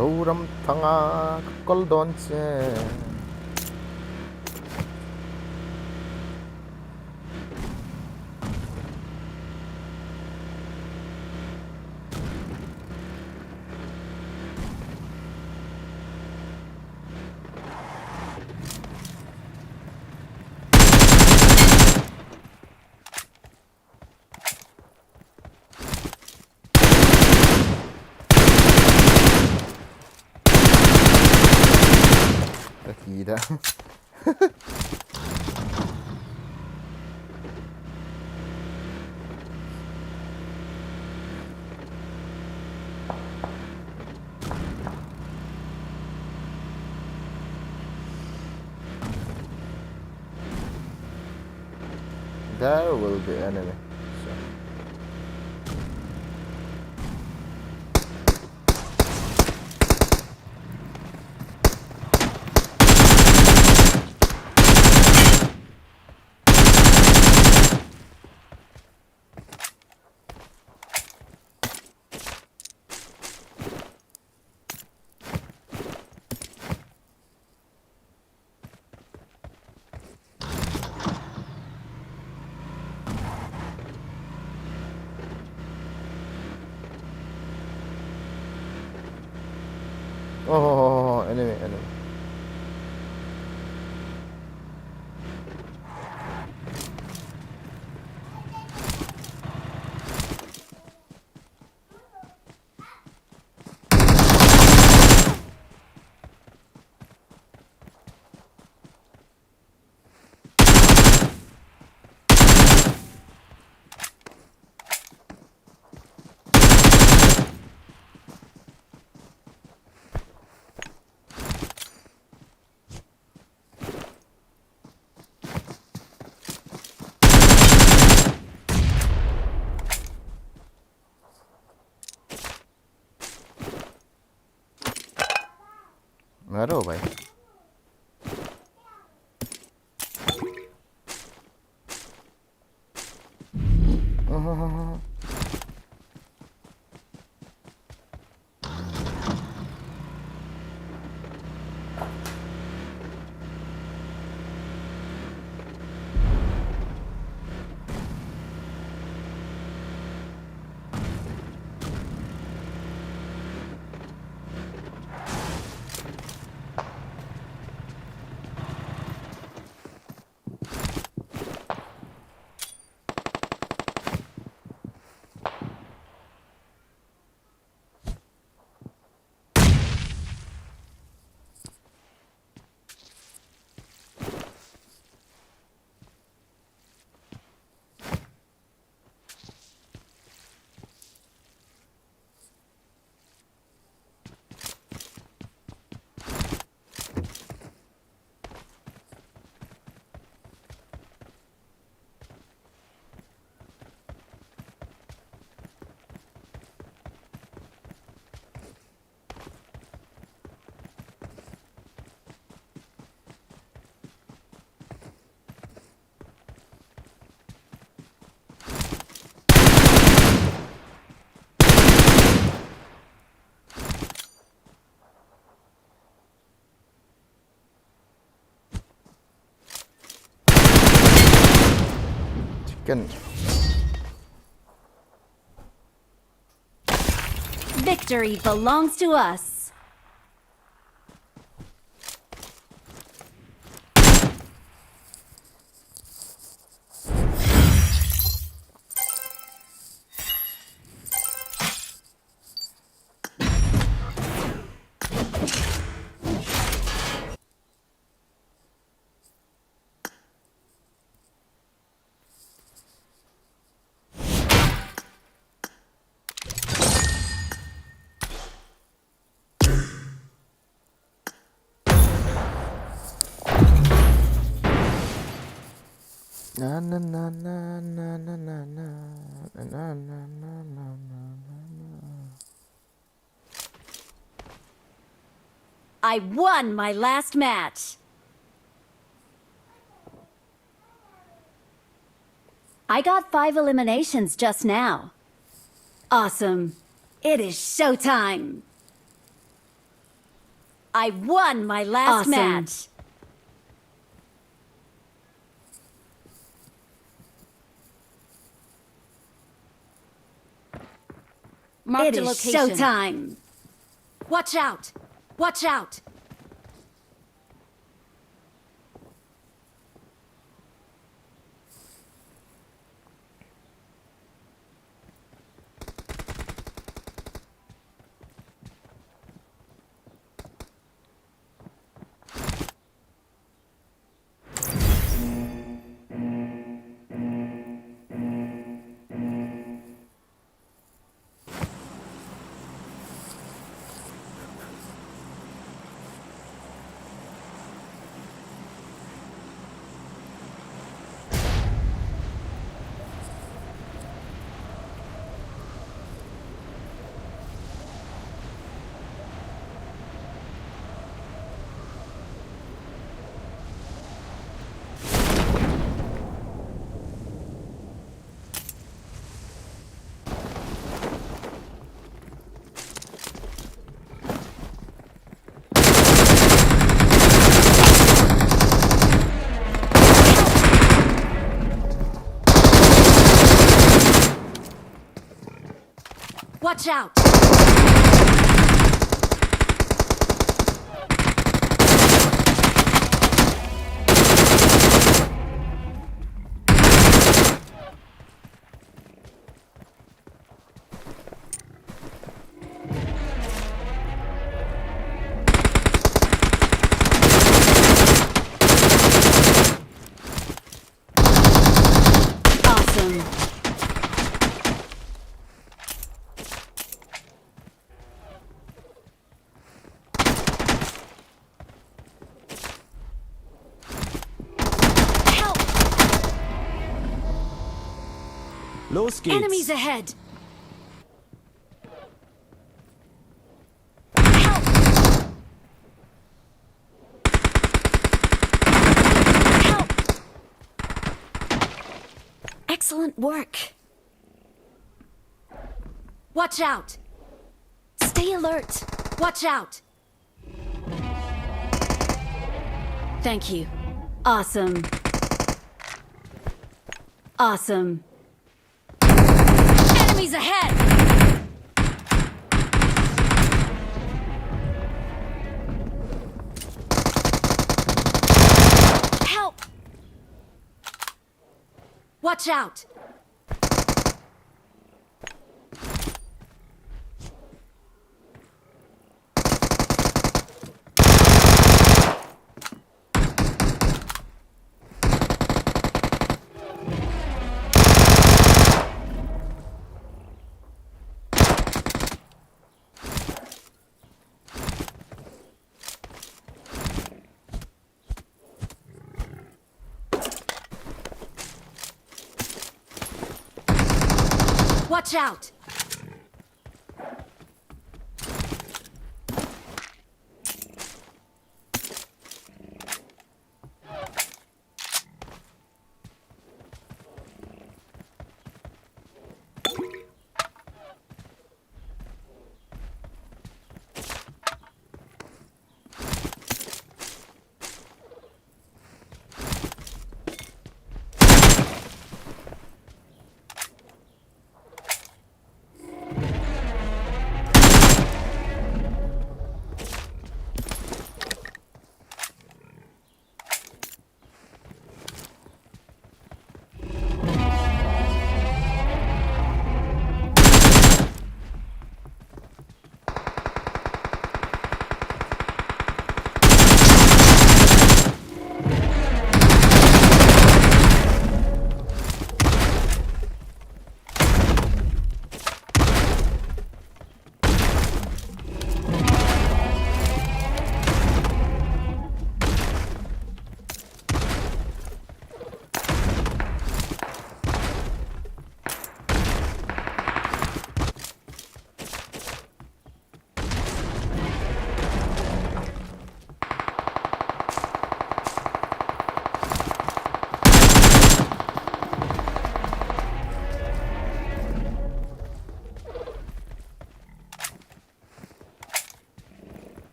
Zoram thanga ka kol don che. Ka kida. There will be enemy. So. Oh, oh, oh, oh, enemy, enemy. मारो भाई। Ken. Victory belongs to us. I won my last match. I got five eliminations just now. Awesome. It is showtime. I won my last Awesome. match. Marked It a is location. Showtime. Watch out! Watch out! Watch out! Awesome. Help! Los geht's. Enemies ahead! Help! Help! Excellent work. Watch out! Stay alert! Watch out! Thank you. Awesome. Awesome. Enemies ahead! Help! Watch out! Watch out!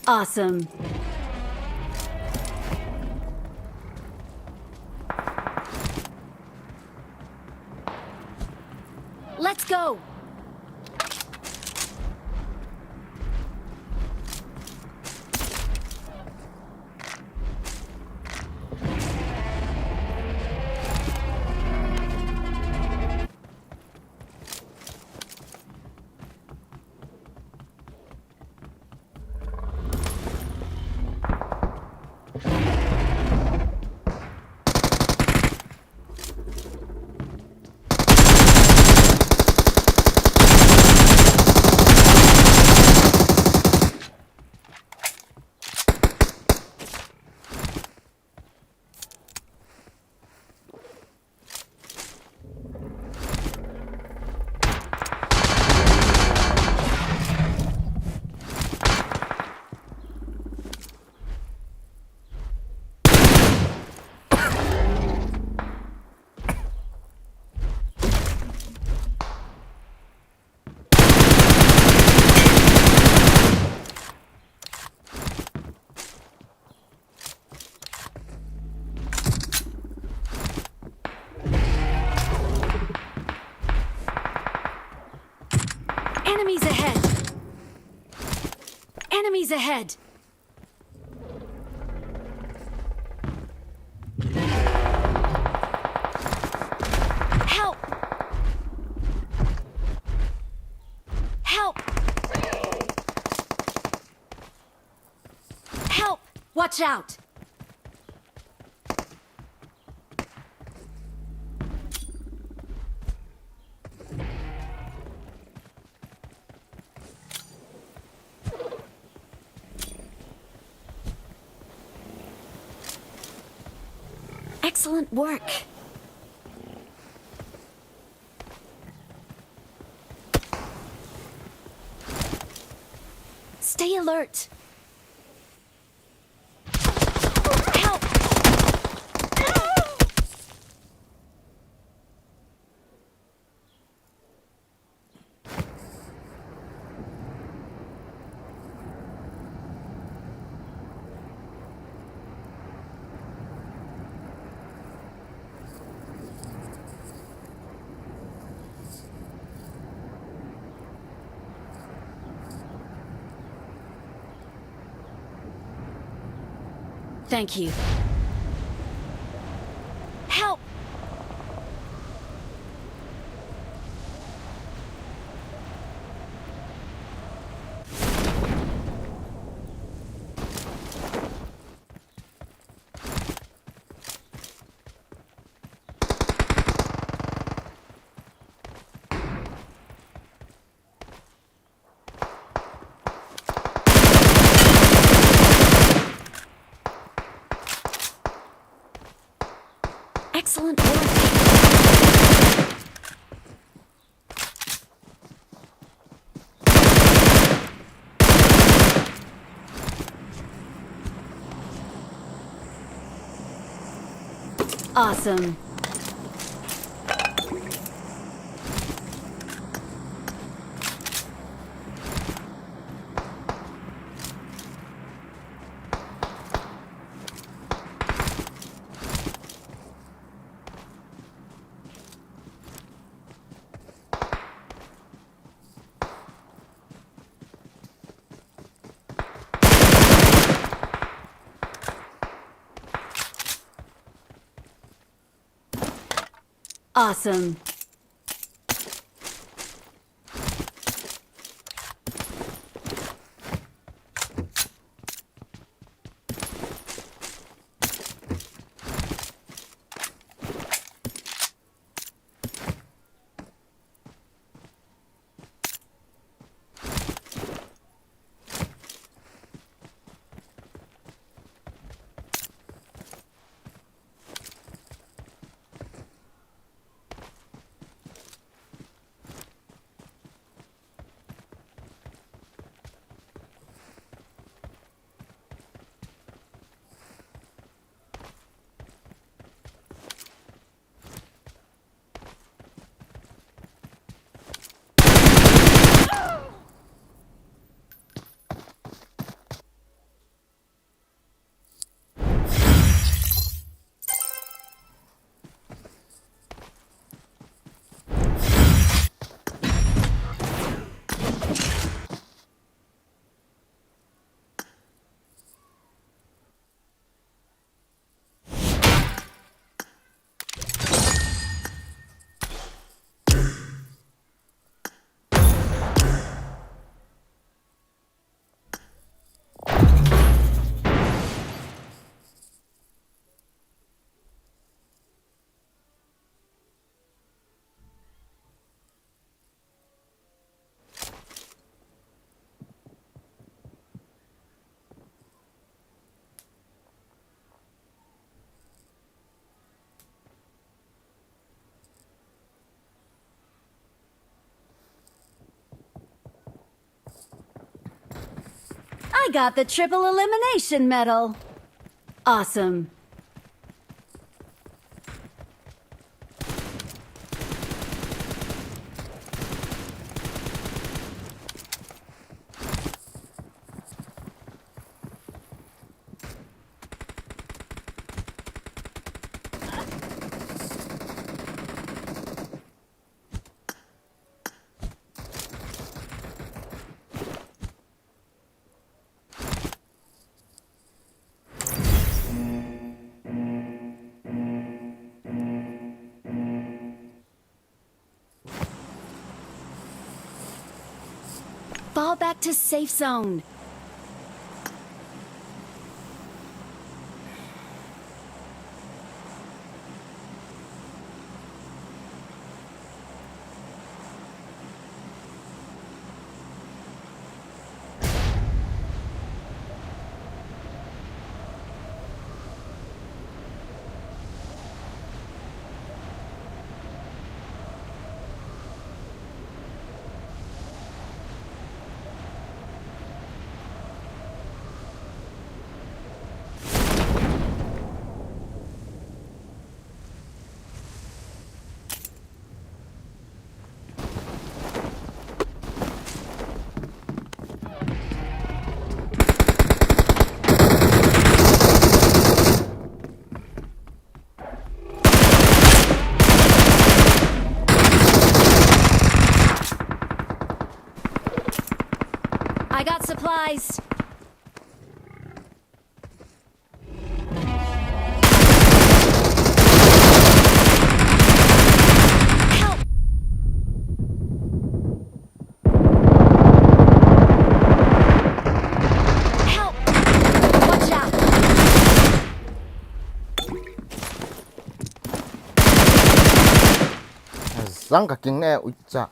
Awesome. Let's go. Enemies ahead! Enemies ahead! Help! Help! Help! Watch out! Excellent work. Stay alert. Help! Thank you. Help! Excellent work. Awesome. Awesome. I got the triple elimination medal. Awesome. Fall back to safe zone. I got supplies. Help! Help! Watch out! Zang ka king ne uicha.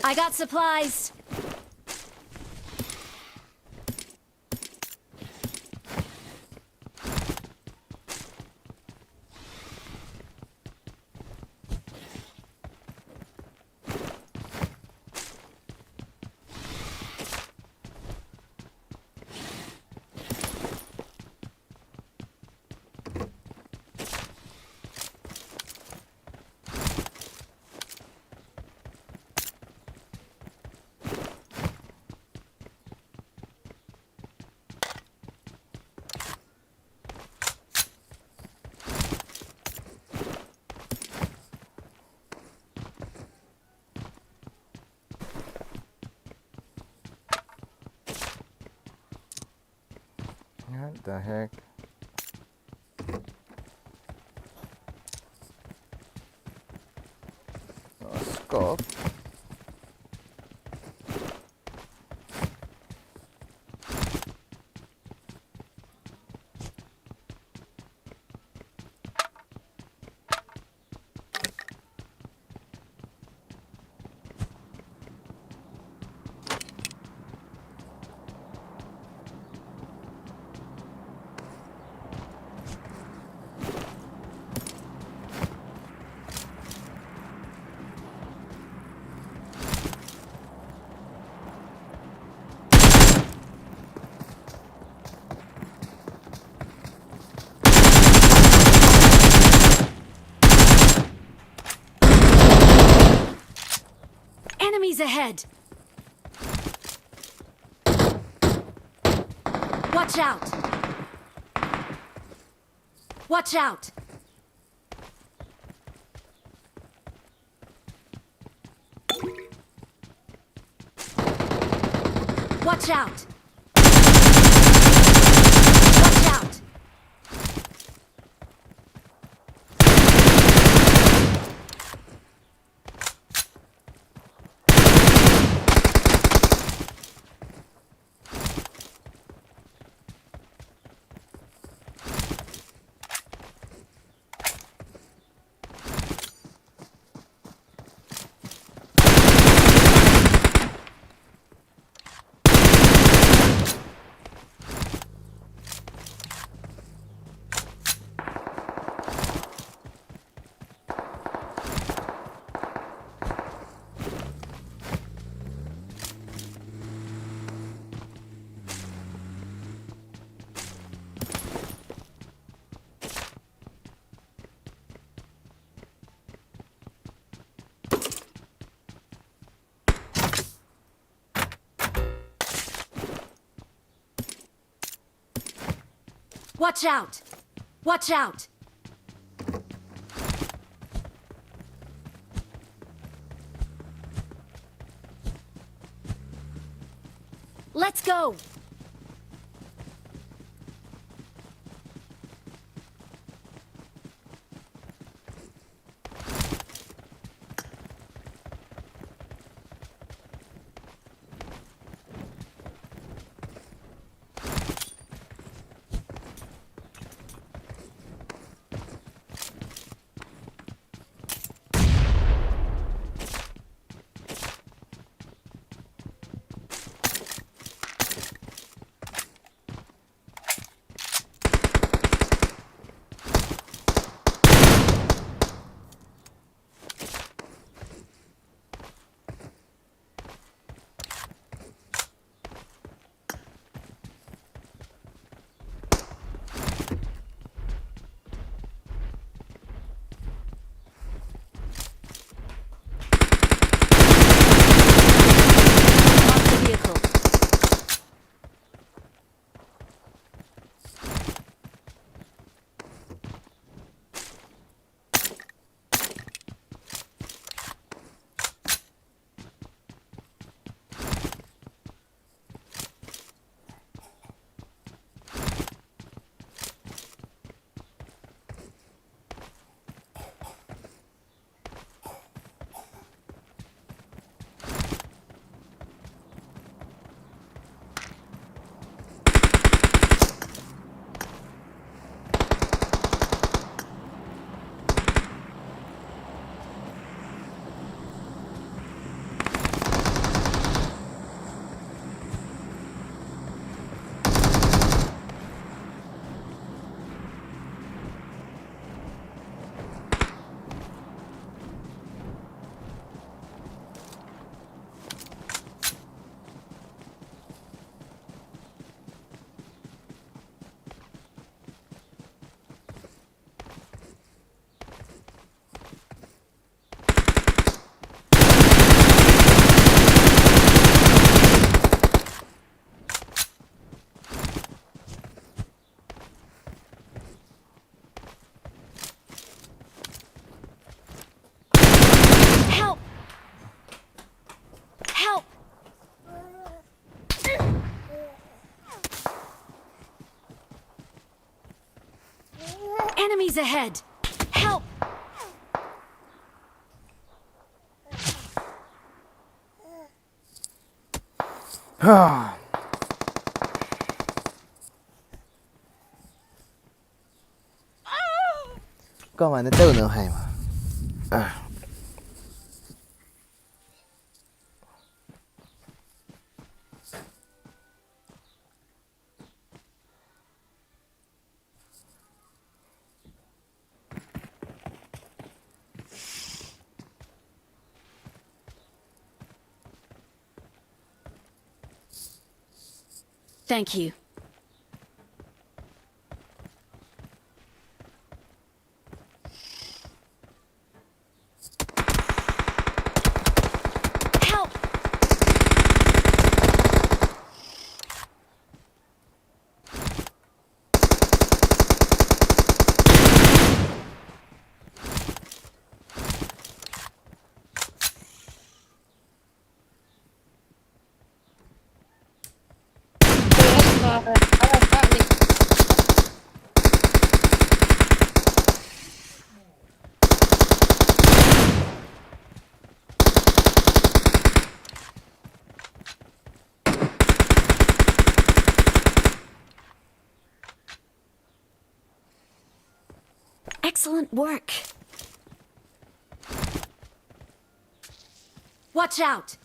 I got supplies. What the heck? Oh, scope. Enemies ahead! Watch out! Watch out! Watch out! Watch out! Watch out! Watch out! Let's go! Marked a vehicle. Help! Help! Enemies ahead! Help! Kama na tau na hai ma. Ah. Thank you. Help! Excellent work. Watch out!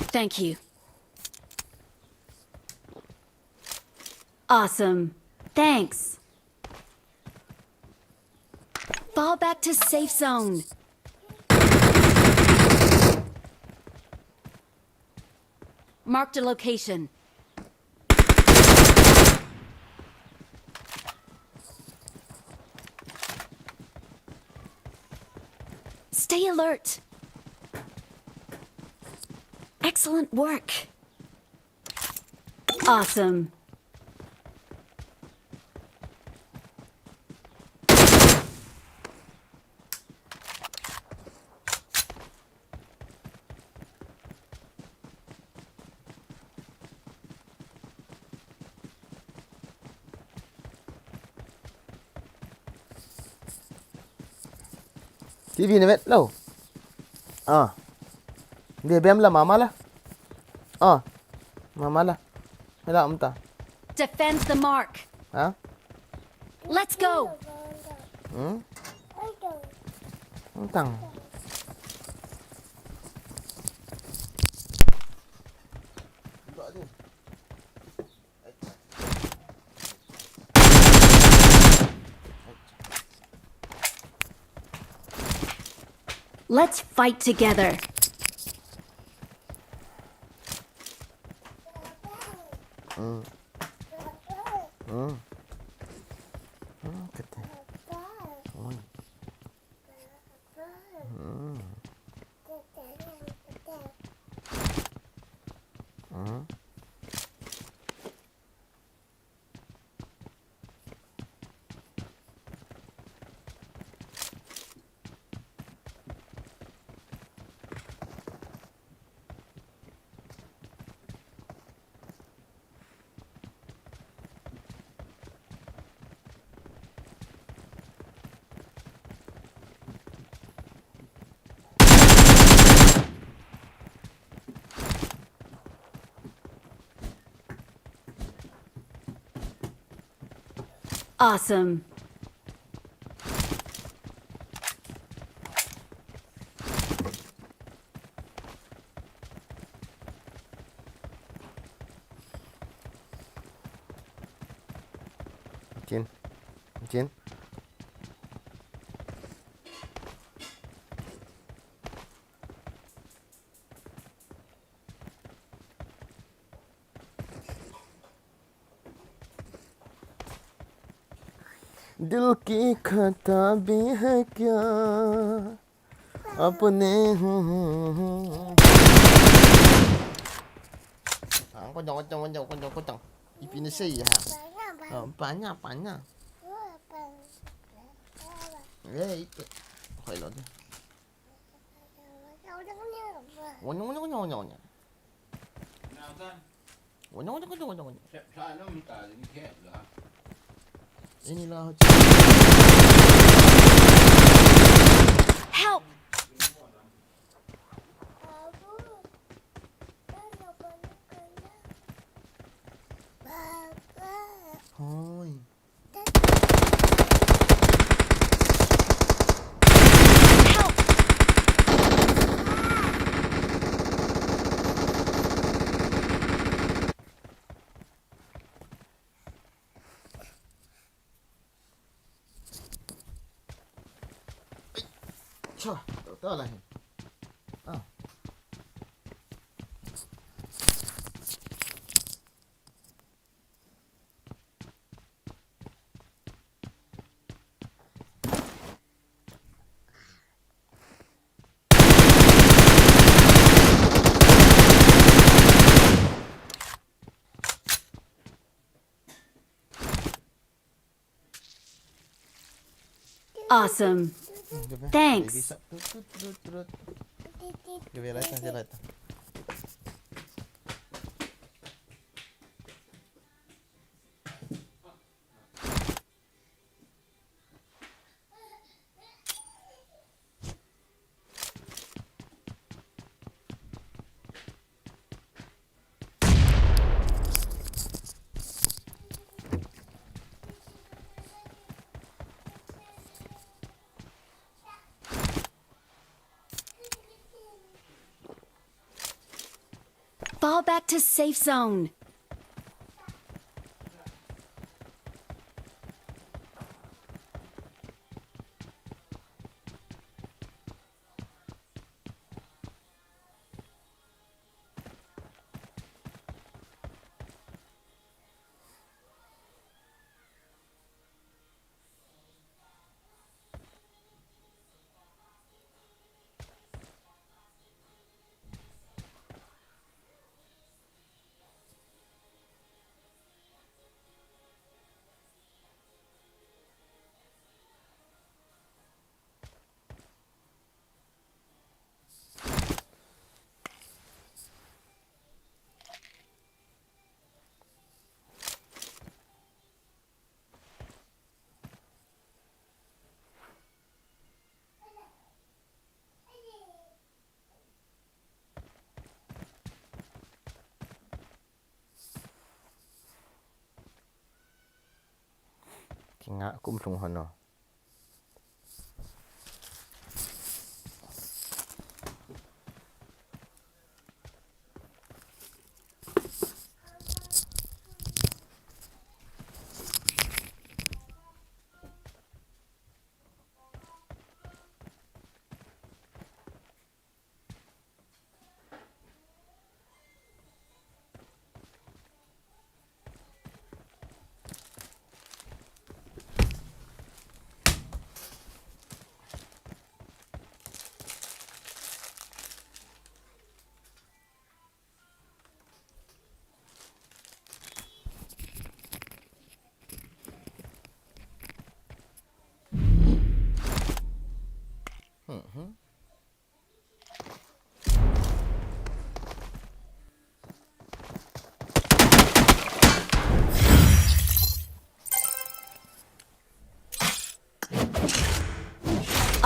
Thank you. Awesome. Thanks. Fall back to safe zone. Marked a location. Stay alert. Excellent work. Awesome. T V na vet lo. Ah. Bia bem la mama la. Ah. Mama la. Hela umta. Defend the mark. Ha? Let's go. Hmm? Umtang. Let's fight together. Mm. Mm. Mm, kete. Oi. Mm. Mm. Awesome. Chin. Chin. दिल की खता भी है क्या? अपने Ang konyang, konyang, konyang, konyang, konyang. Ipi na siya, ha? Ah, panya, panya. Eh, ito. Okay lang din. Konyang, konyang, konyang, konyang, konyang. Konyang, konyang, konyang, konyang, konyang. Ini lah. Help! Hoy. Help! Ai. Cha, ta, ta la hin. Ah. Awesome. Thanks. Give me light, give me light. Fall back to safe zone. Kinga kum lhung hon o.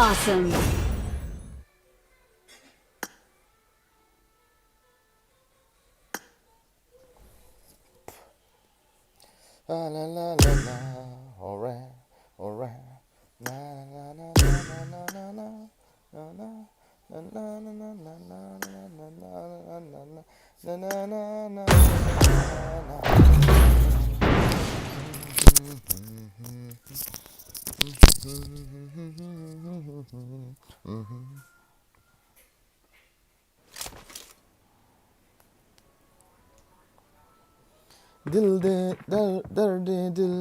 Awesome. La, la, la, la, la. Alright, alright. La, la, la, la. दिल दे, दर-, दर्द दिल,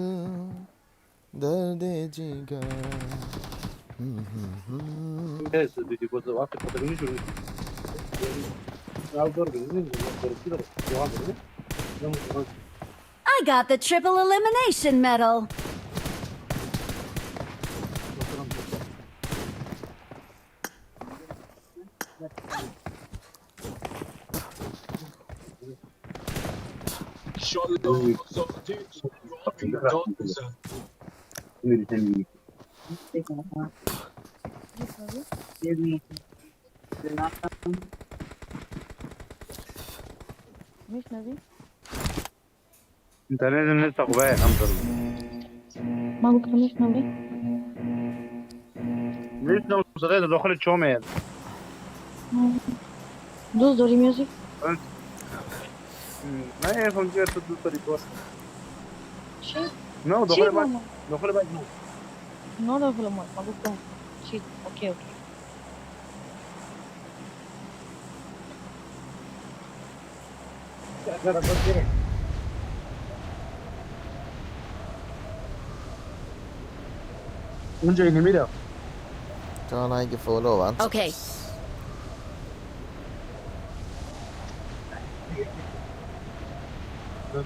दर्द जिगर। I got the triple elimination medal. Internet, internet tak ba, am tar. Magu kami kami. Net na sa da dokhali chome. Dos dori music. Na e phone ke tu tu tori ko. Shi. No, dokhali ba. Dokhali ba. No, dokhali mo. Magu ka. Shi. Okay, okay. Unja ini mira. Can I give follow one? Okay.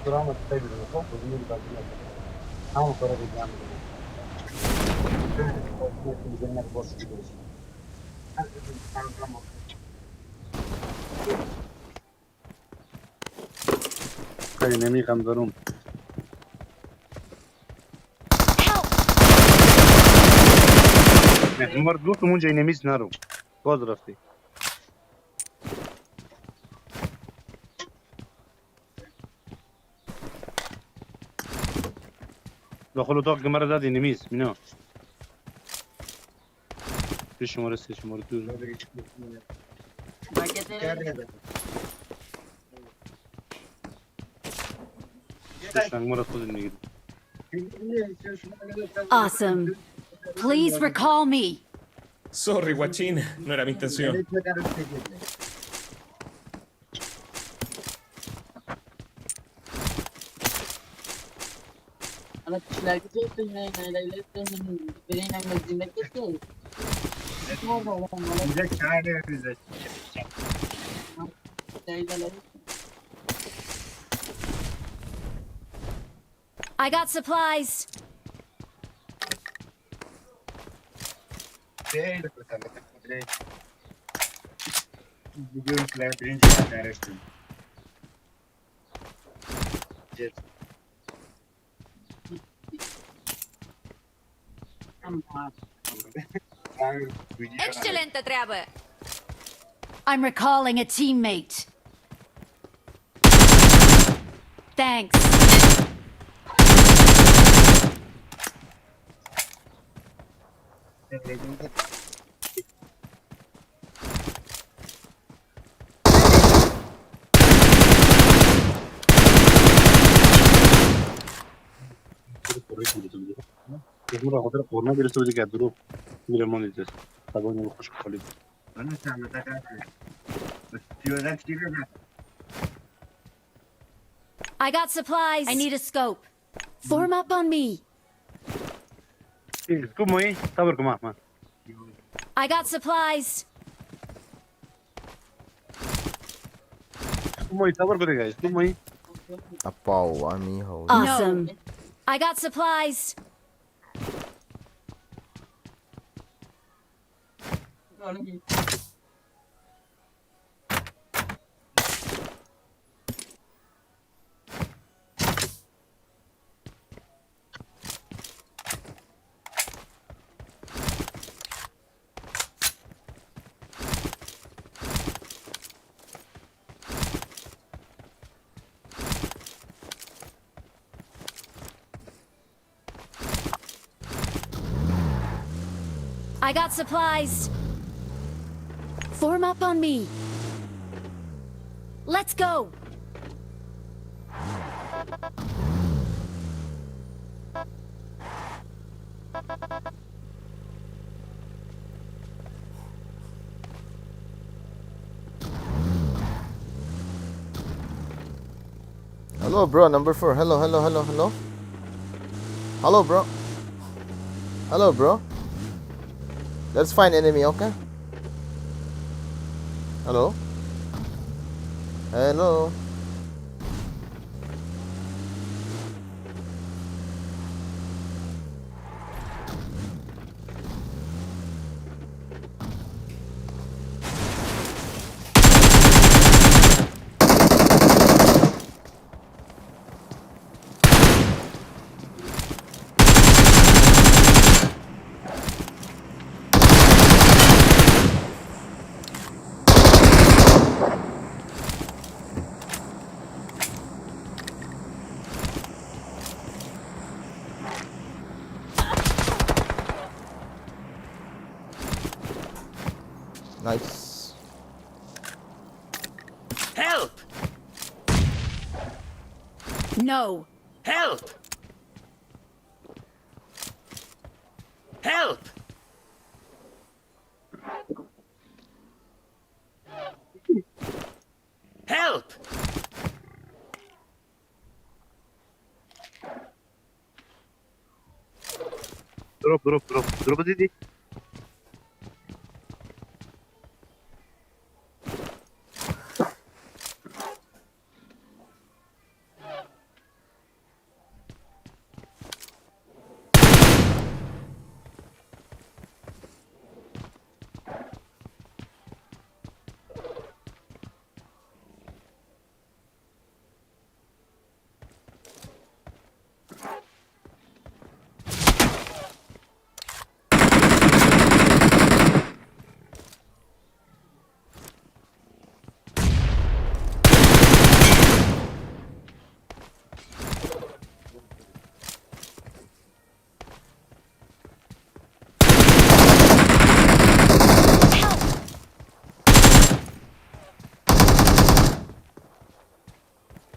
Drama. Ka enemy kam darum. Help! Ne, number dua tu munje enemies naru. Kos rasti. Lo kholo to kamera da enemies, mino. Station mora, station mora tu. Station mora tu ni. Awesome. Please recall me. Sorry, guachín. No era mi intención. I got supplies. Excelente treabă! I'm recalling a teammate. Thanks. I got supplies. I need a scope. Form up on me. Eh, tu moi, sabar ko ma, ma. I got supplies. Tu moi, sabar ko de, guys. Tu moi. Apau, ami ho. Awesome. I got supplies. I got supplies. Form up on me. Let's go. Hello, bro, number four. Hello, hello, hello, hello. Hello, bro. Hello, bro. Let's find enemy, okay? Hello? Hello? Nice. Help! No. Help! Help! Help! Drop, drop, drop. Drop, didi.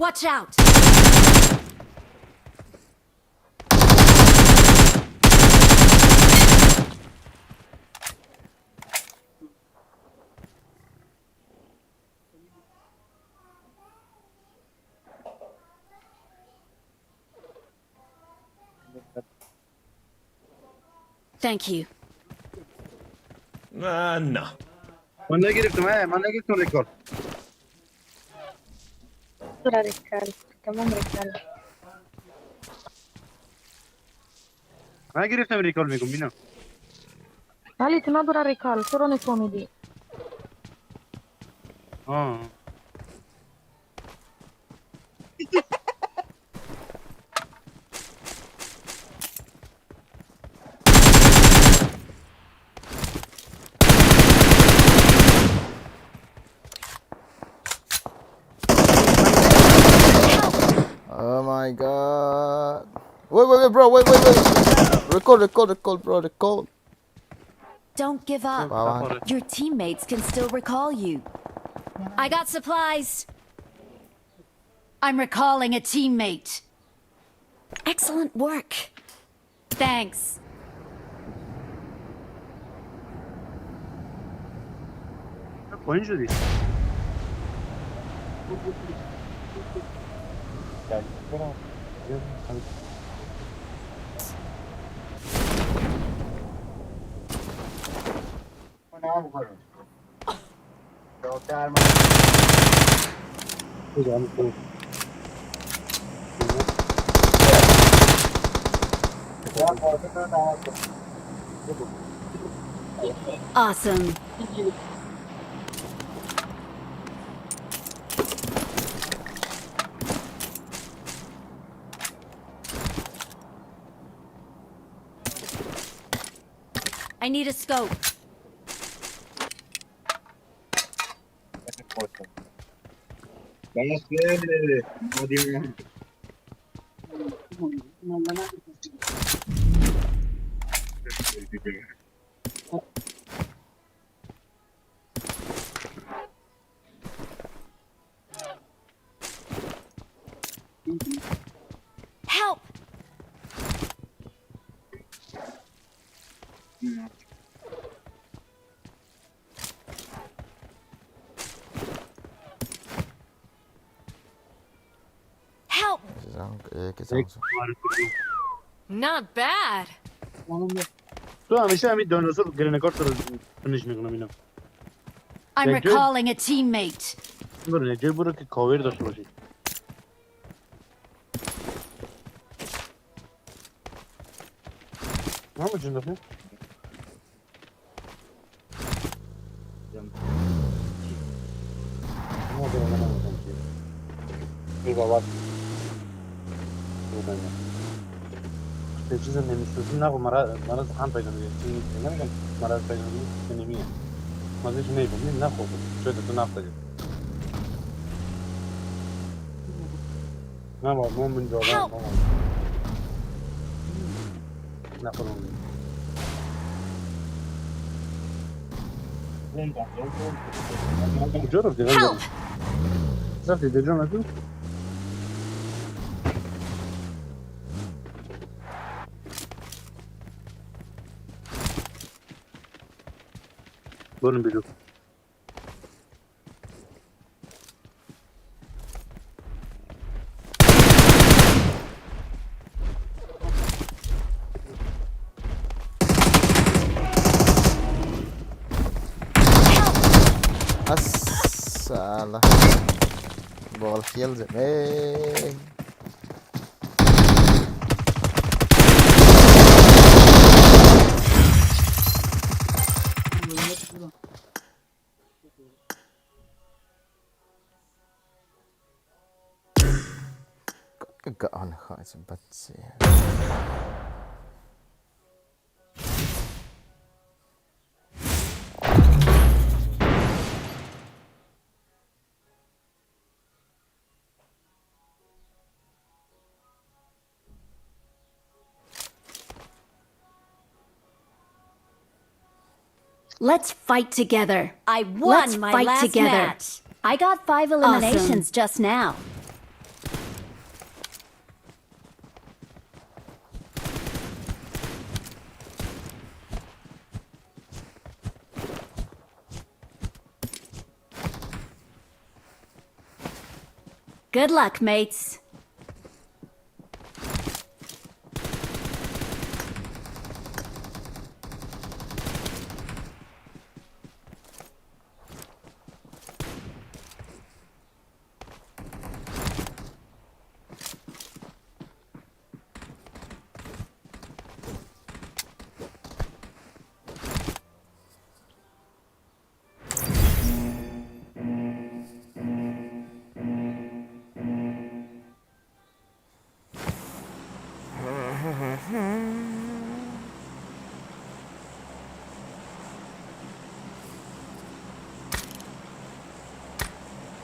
Watch out! Thank you. Ah, no. Mana girip tum, eh, mana girip tum recall. Dura recall. Tamam recall. Mana girip tum recall me kumbina. Ali tuna dura recall. Suro ne komedi. Ah. Oh my God. Wait, wait, wait, bro. Wait, wait, wait. Recall, recall, recall, bro. Recall. Don't give up. Bawan. Your teammates can still recall you. I got supplies. I'm recalling a teammate. Excellent work. Thanks. Oyuncu değil. Awesome. I need a scope. Help! Help! Kisang, eh, kisang. Not bad. Tu ami se ami dono sur grenade kar tur finish ne kuna mina. I'm recalling a teammate. Bro, ne je bro ki cover da sur. Vamos, gente, né? Te chisem nem susi na ko mara, mara han pa jam je, chin nem ko mara pa jam je, enemy. Mazi chin nei ko, min na ko, choi to na pa je. Na ba mo min jo na. Help! Na ko. Help! Zaten de canı. Bunun bir Asala. Bol kill je. Hey. Ka, ka, ka, on, ka, it's a bad. Let's fight together. I won Let's my fight last together. Match. I got five eliminations awesome. Just now. Good luck, mates.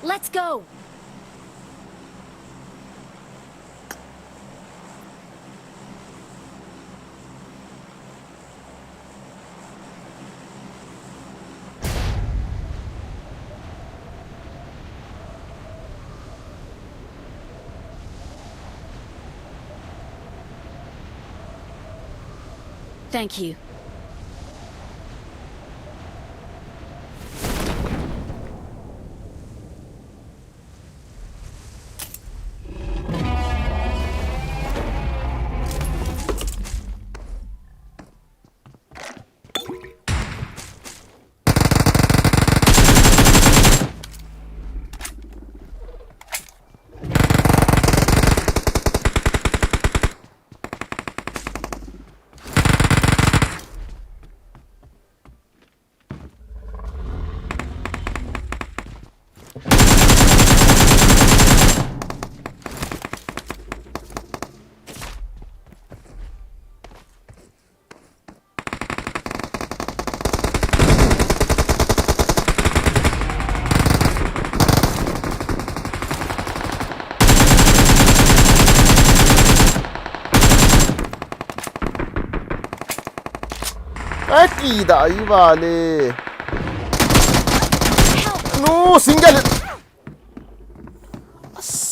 Let's go! Thank you. Ai, ti da i vale. No, single. As.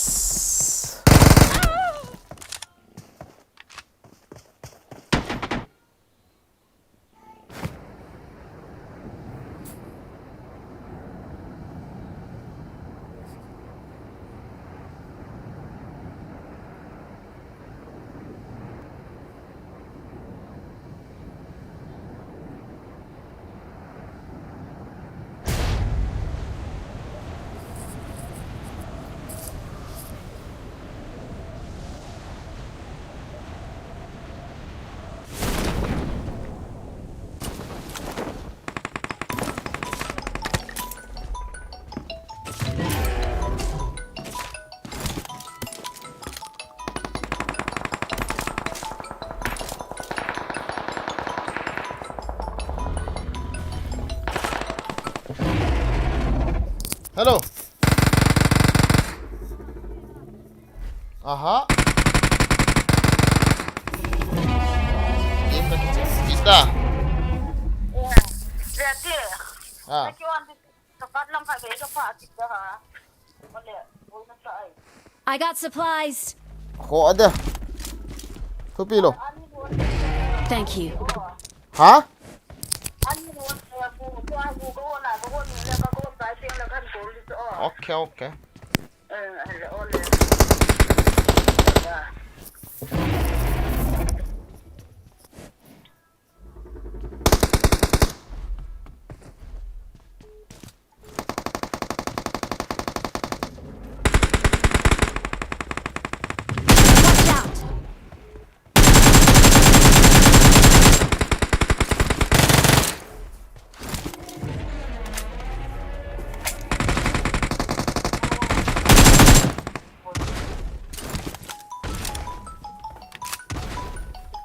Hello. Aha. Kita. Ah. I got supplies. Ho ada. Thupi lo. Thank you. Ha? Okay, okay. Watch out!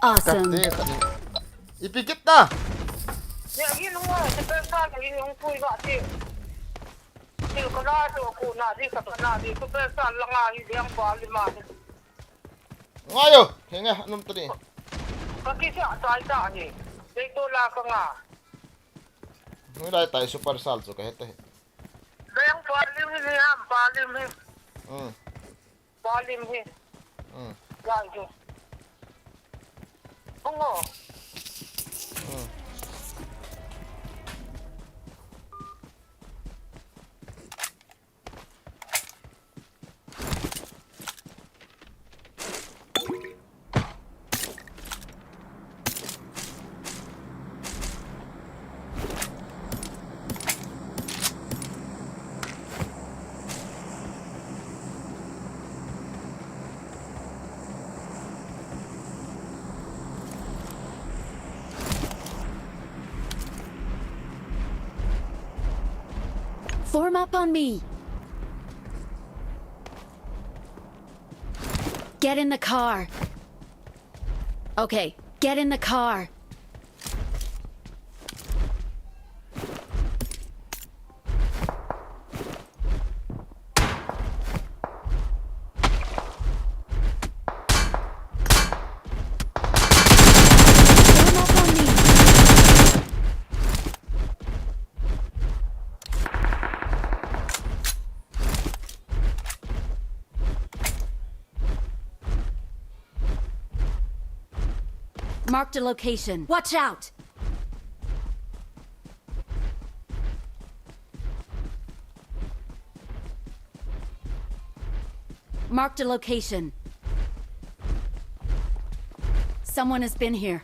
Awesome. Kati, kati. Ipi kit na? Ya, yun nga, sa pesa, yun yung kuy ba, ti. Ti ko na, to ko na, di ka na, di ko pesa, lang nga, hindi ang bali, man. Ngayo, hinga, anong tadi? Kaki siya, sa ita, ni. Dito lang ka nga. Nung dai tai super sal, so kahit eh. Dayang palim ni, ah, palim ni. Hmm. Palim hi. Hmm. Yan hi. Bungo. Hmm. Form up on me. Get in the car. Okay, get in the car. Form up on me. Marked a location. Watch out! Marked a location. Someone has been here.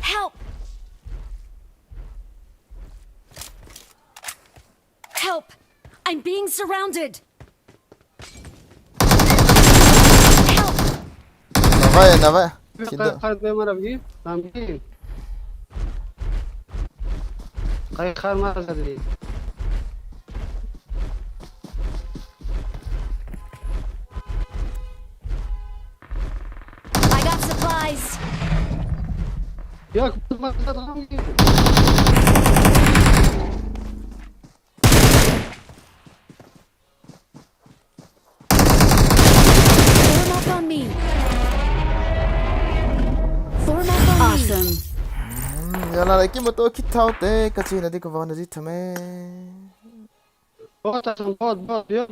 Help! Help! I'm being surrounded! Help! Navai, navai. Kai, Sinda. Kai, kai, mara bhi, tambi. Kai, kai, mara jadli. I got supplies. Yak, mara jadli. Form up on me. Form up on me. Awesome. Hmm, yala, leki moto kit thao te, kachina di ko vana di thame. Bot, bot, bot, bot, yo.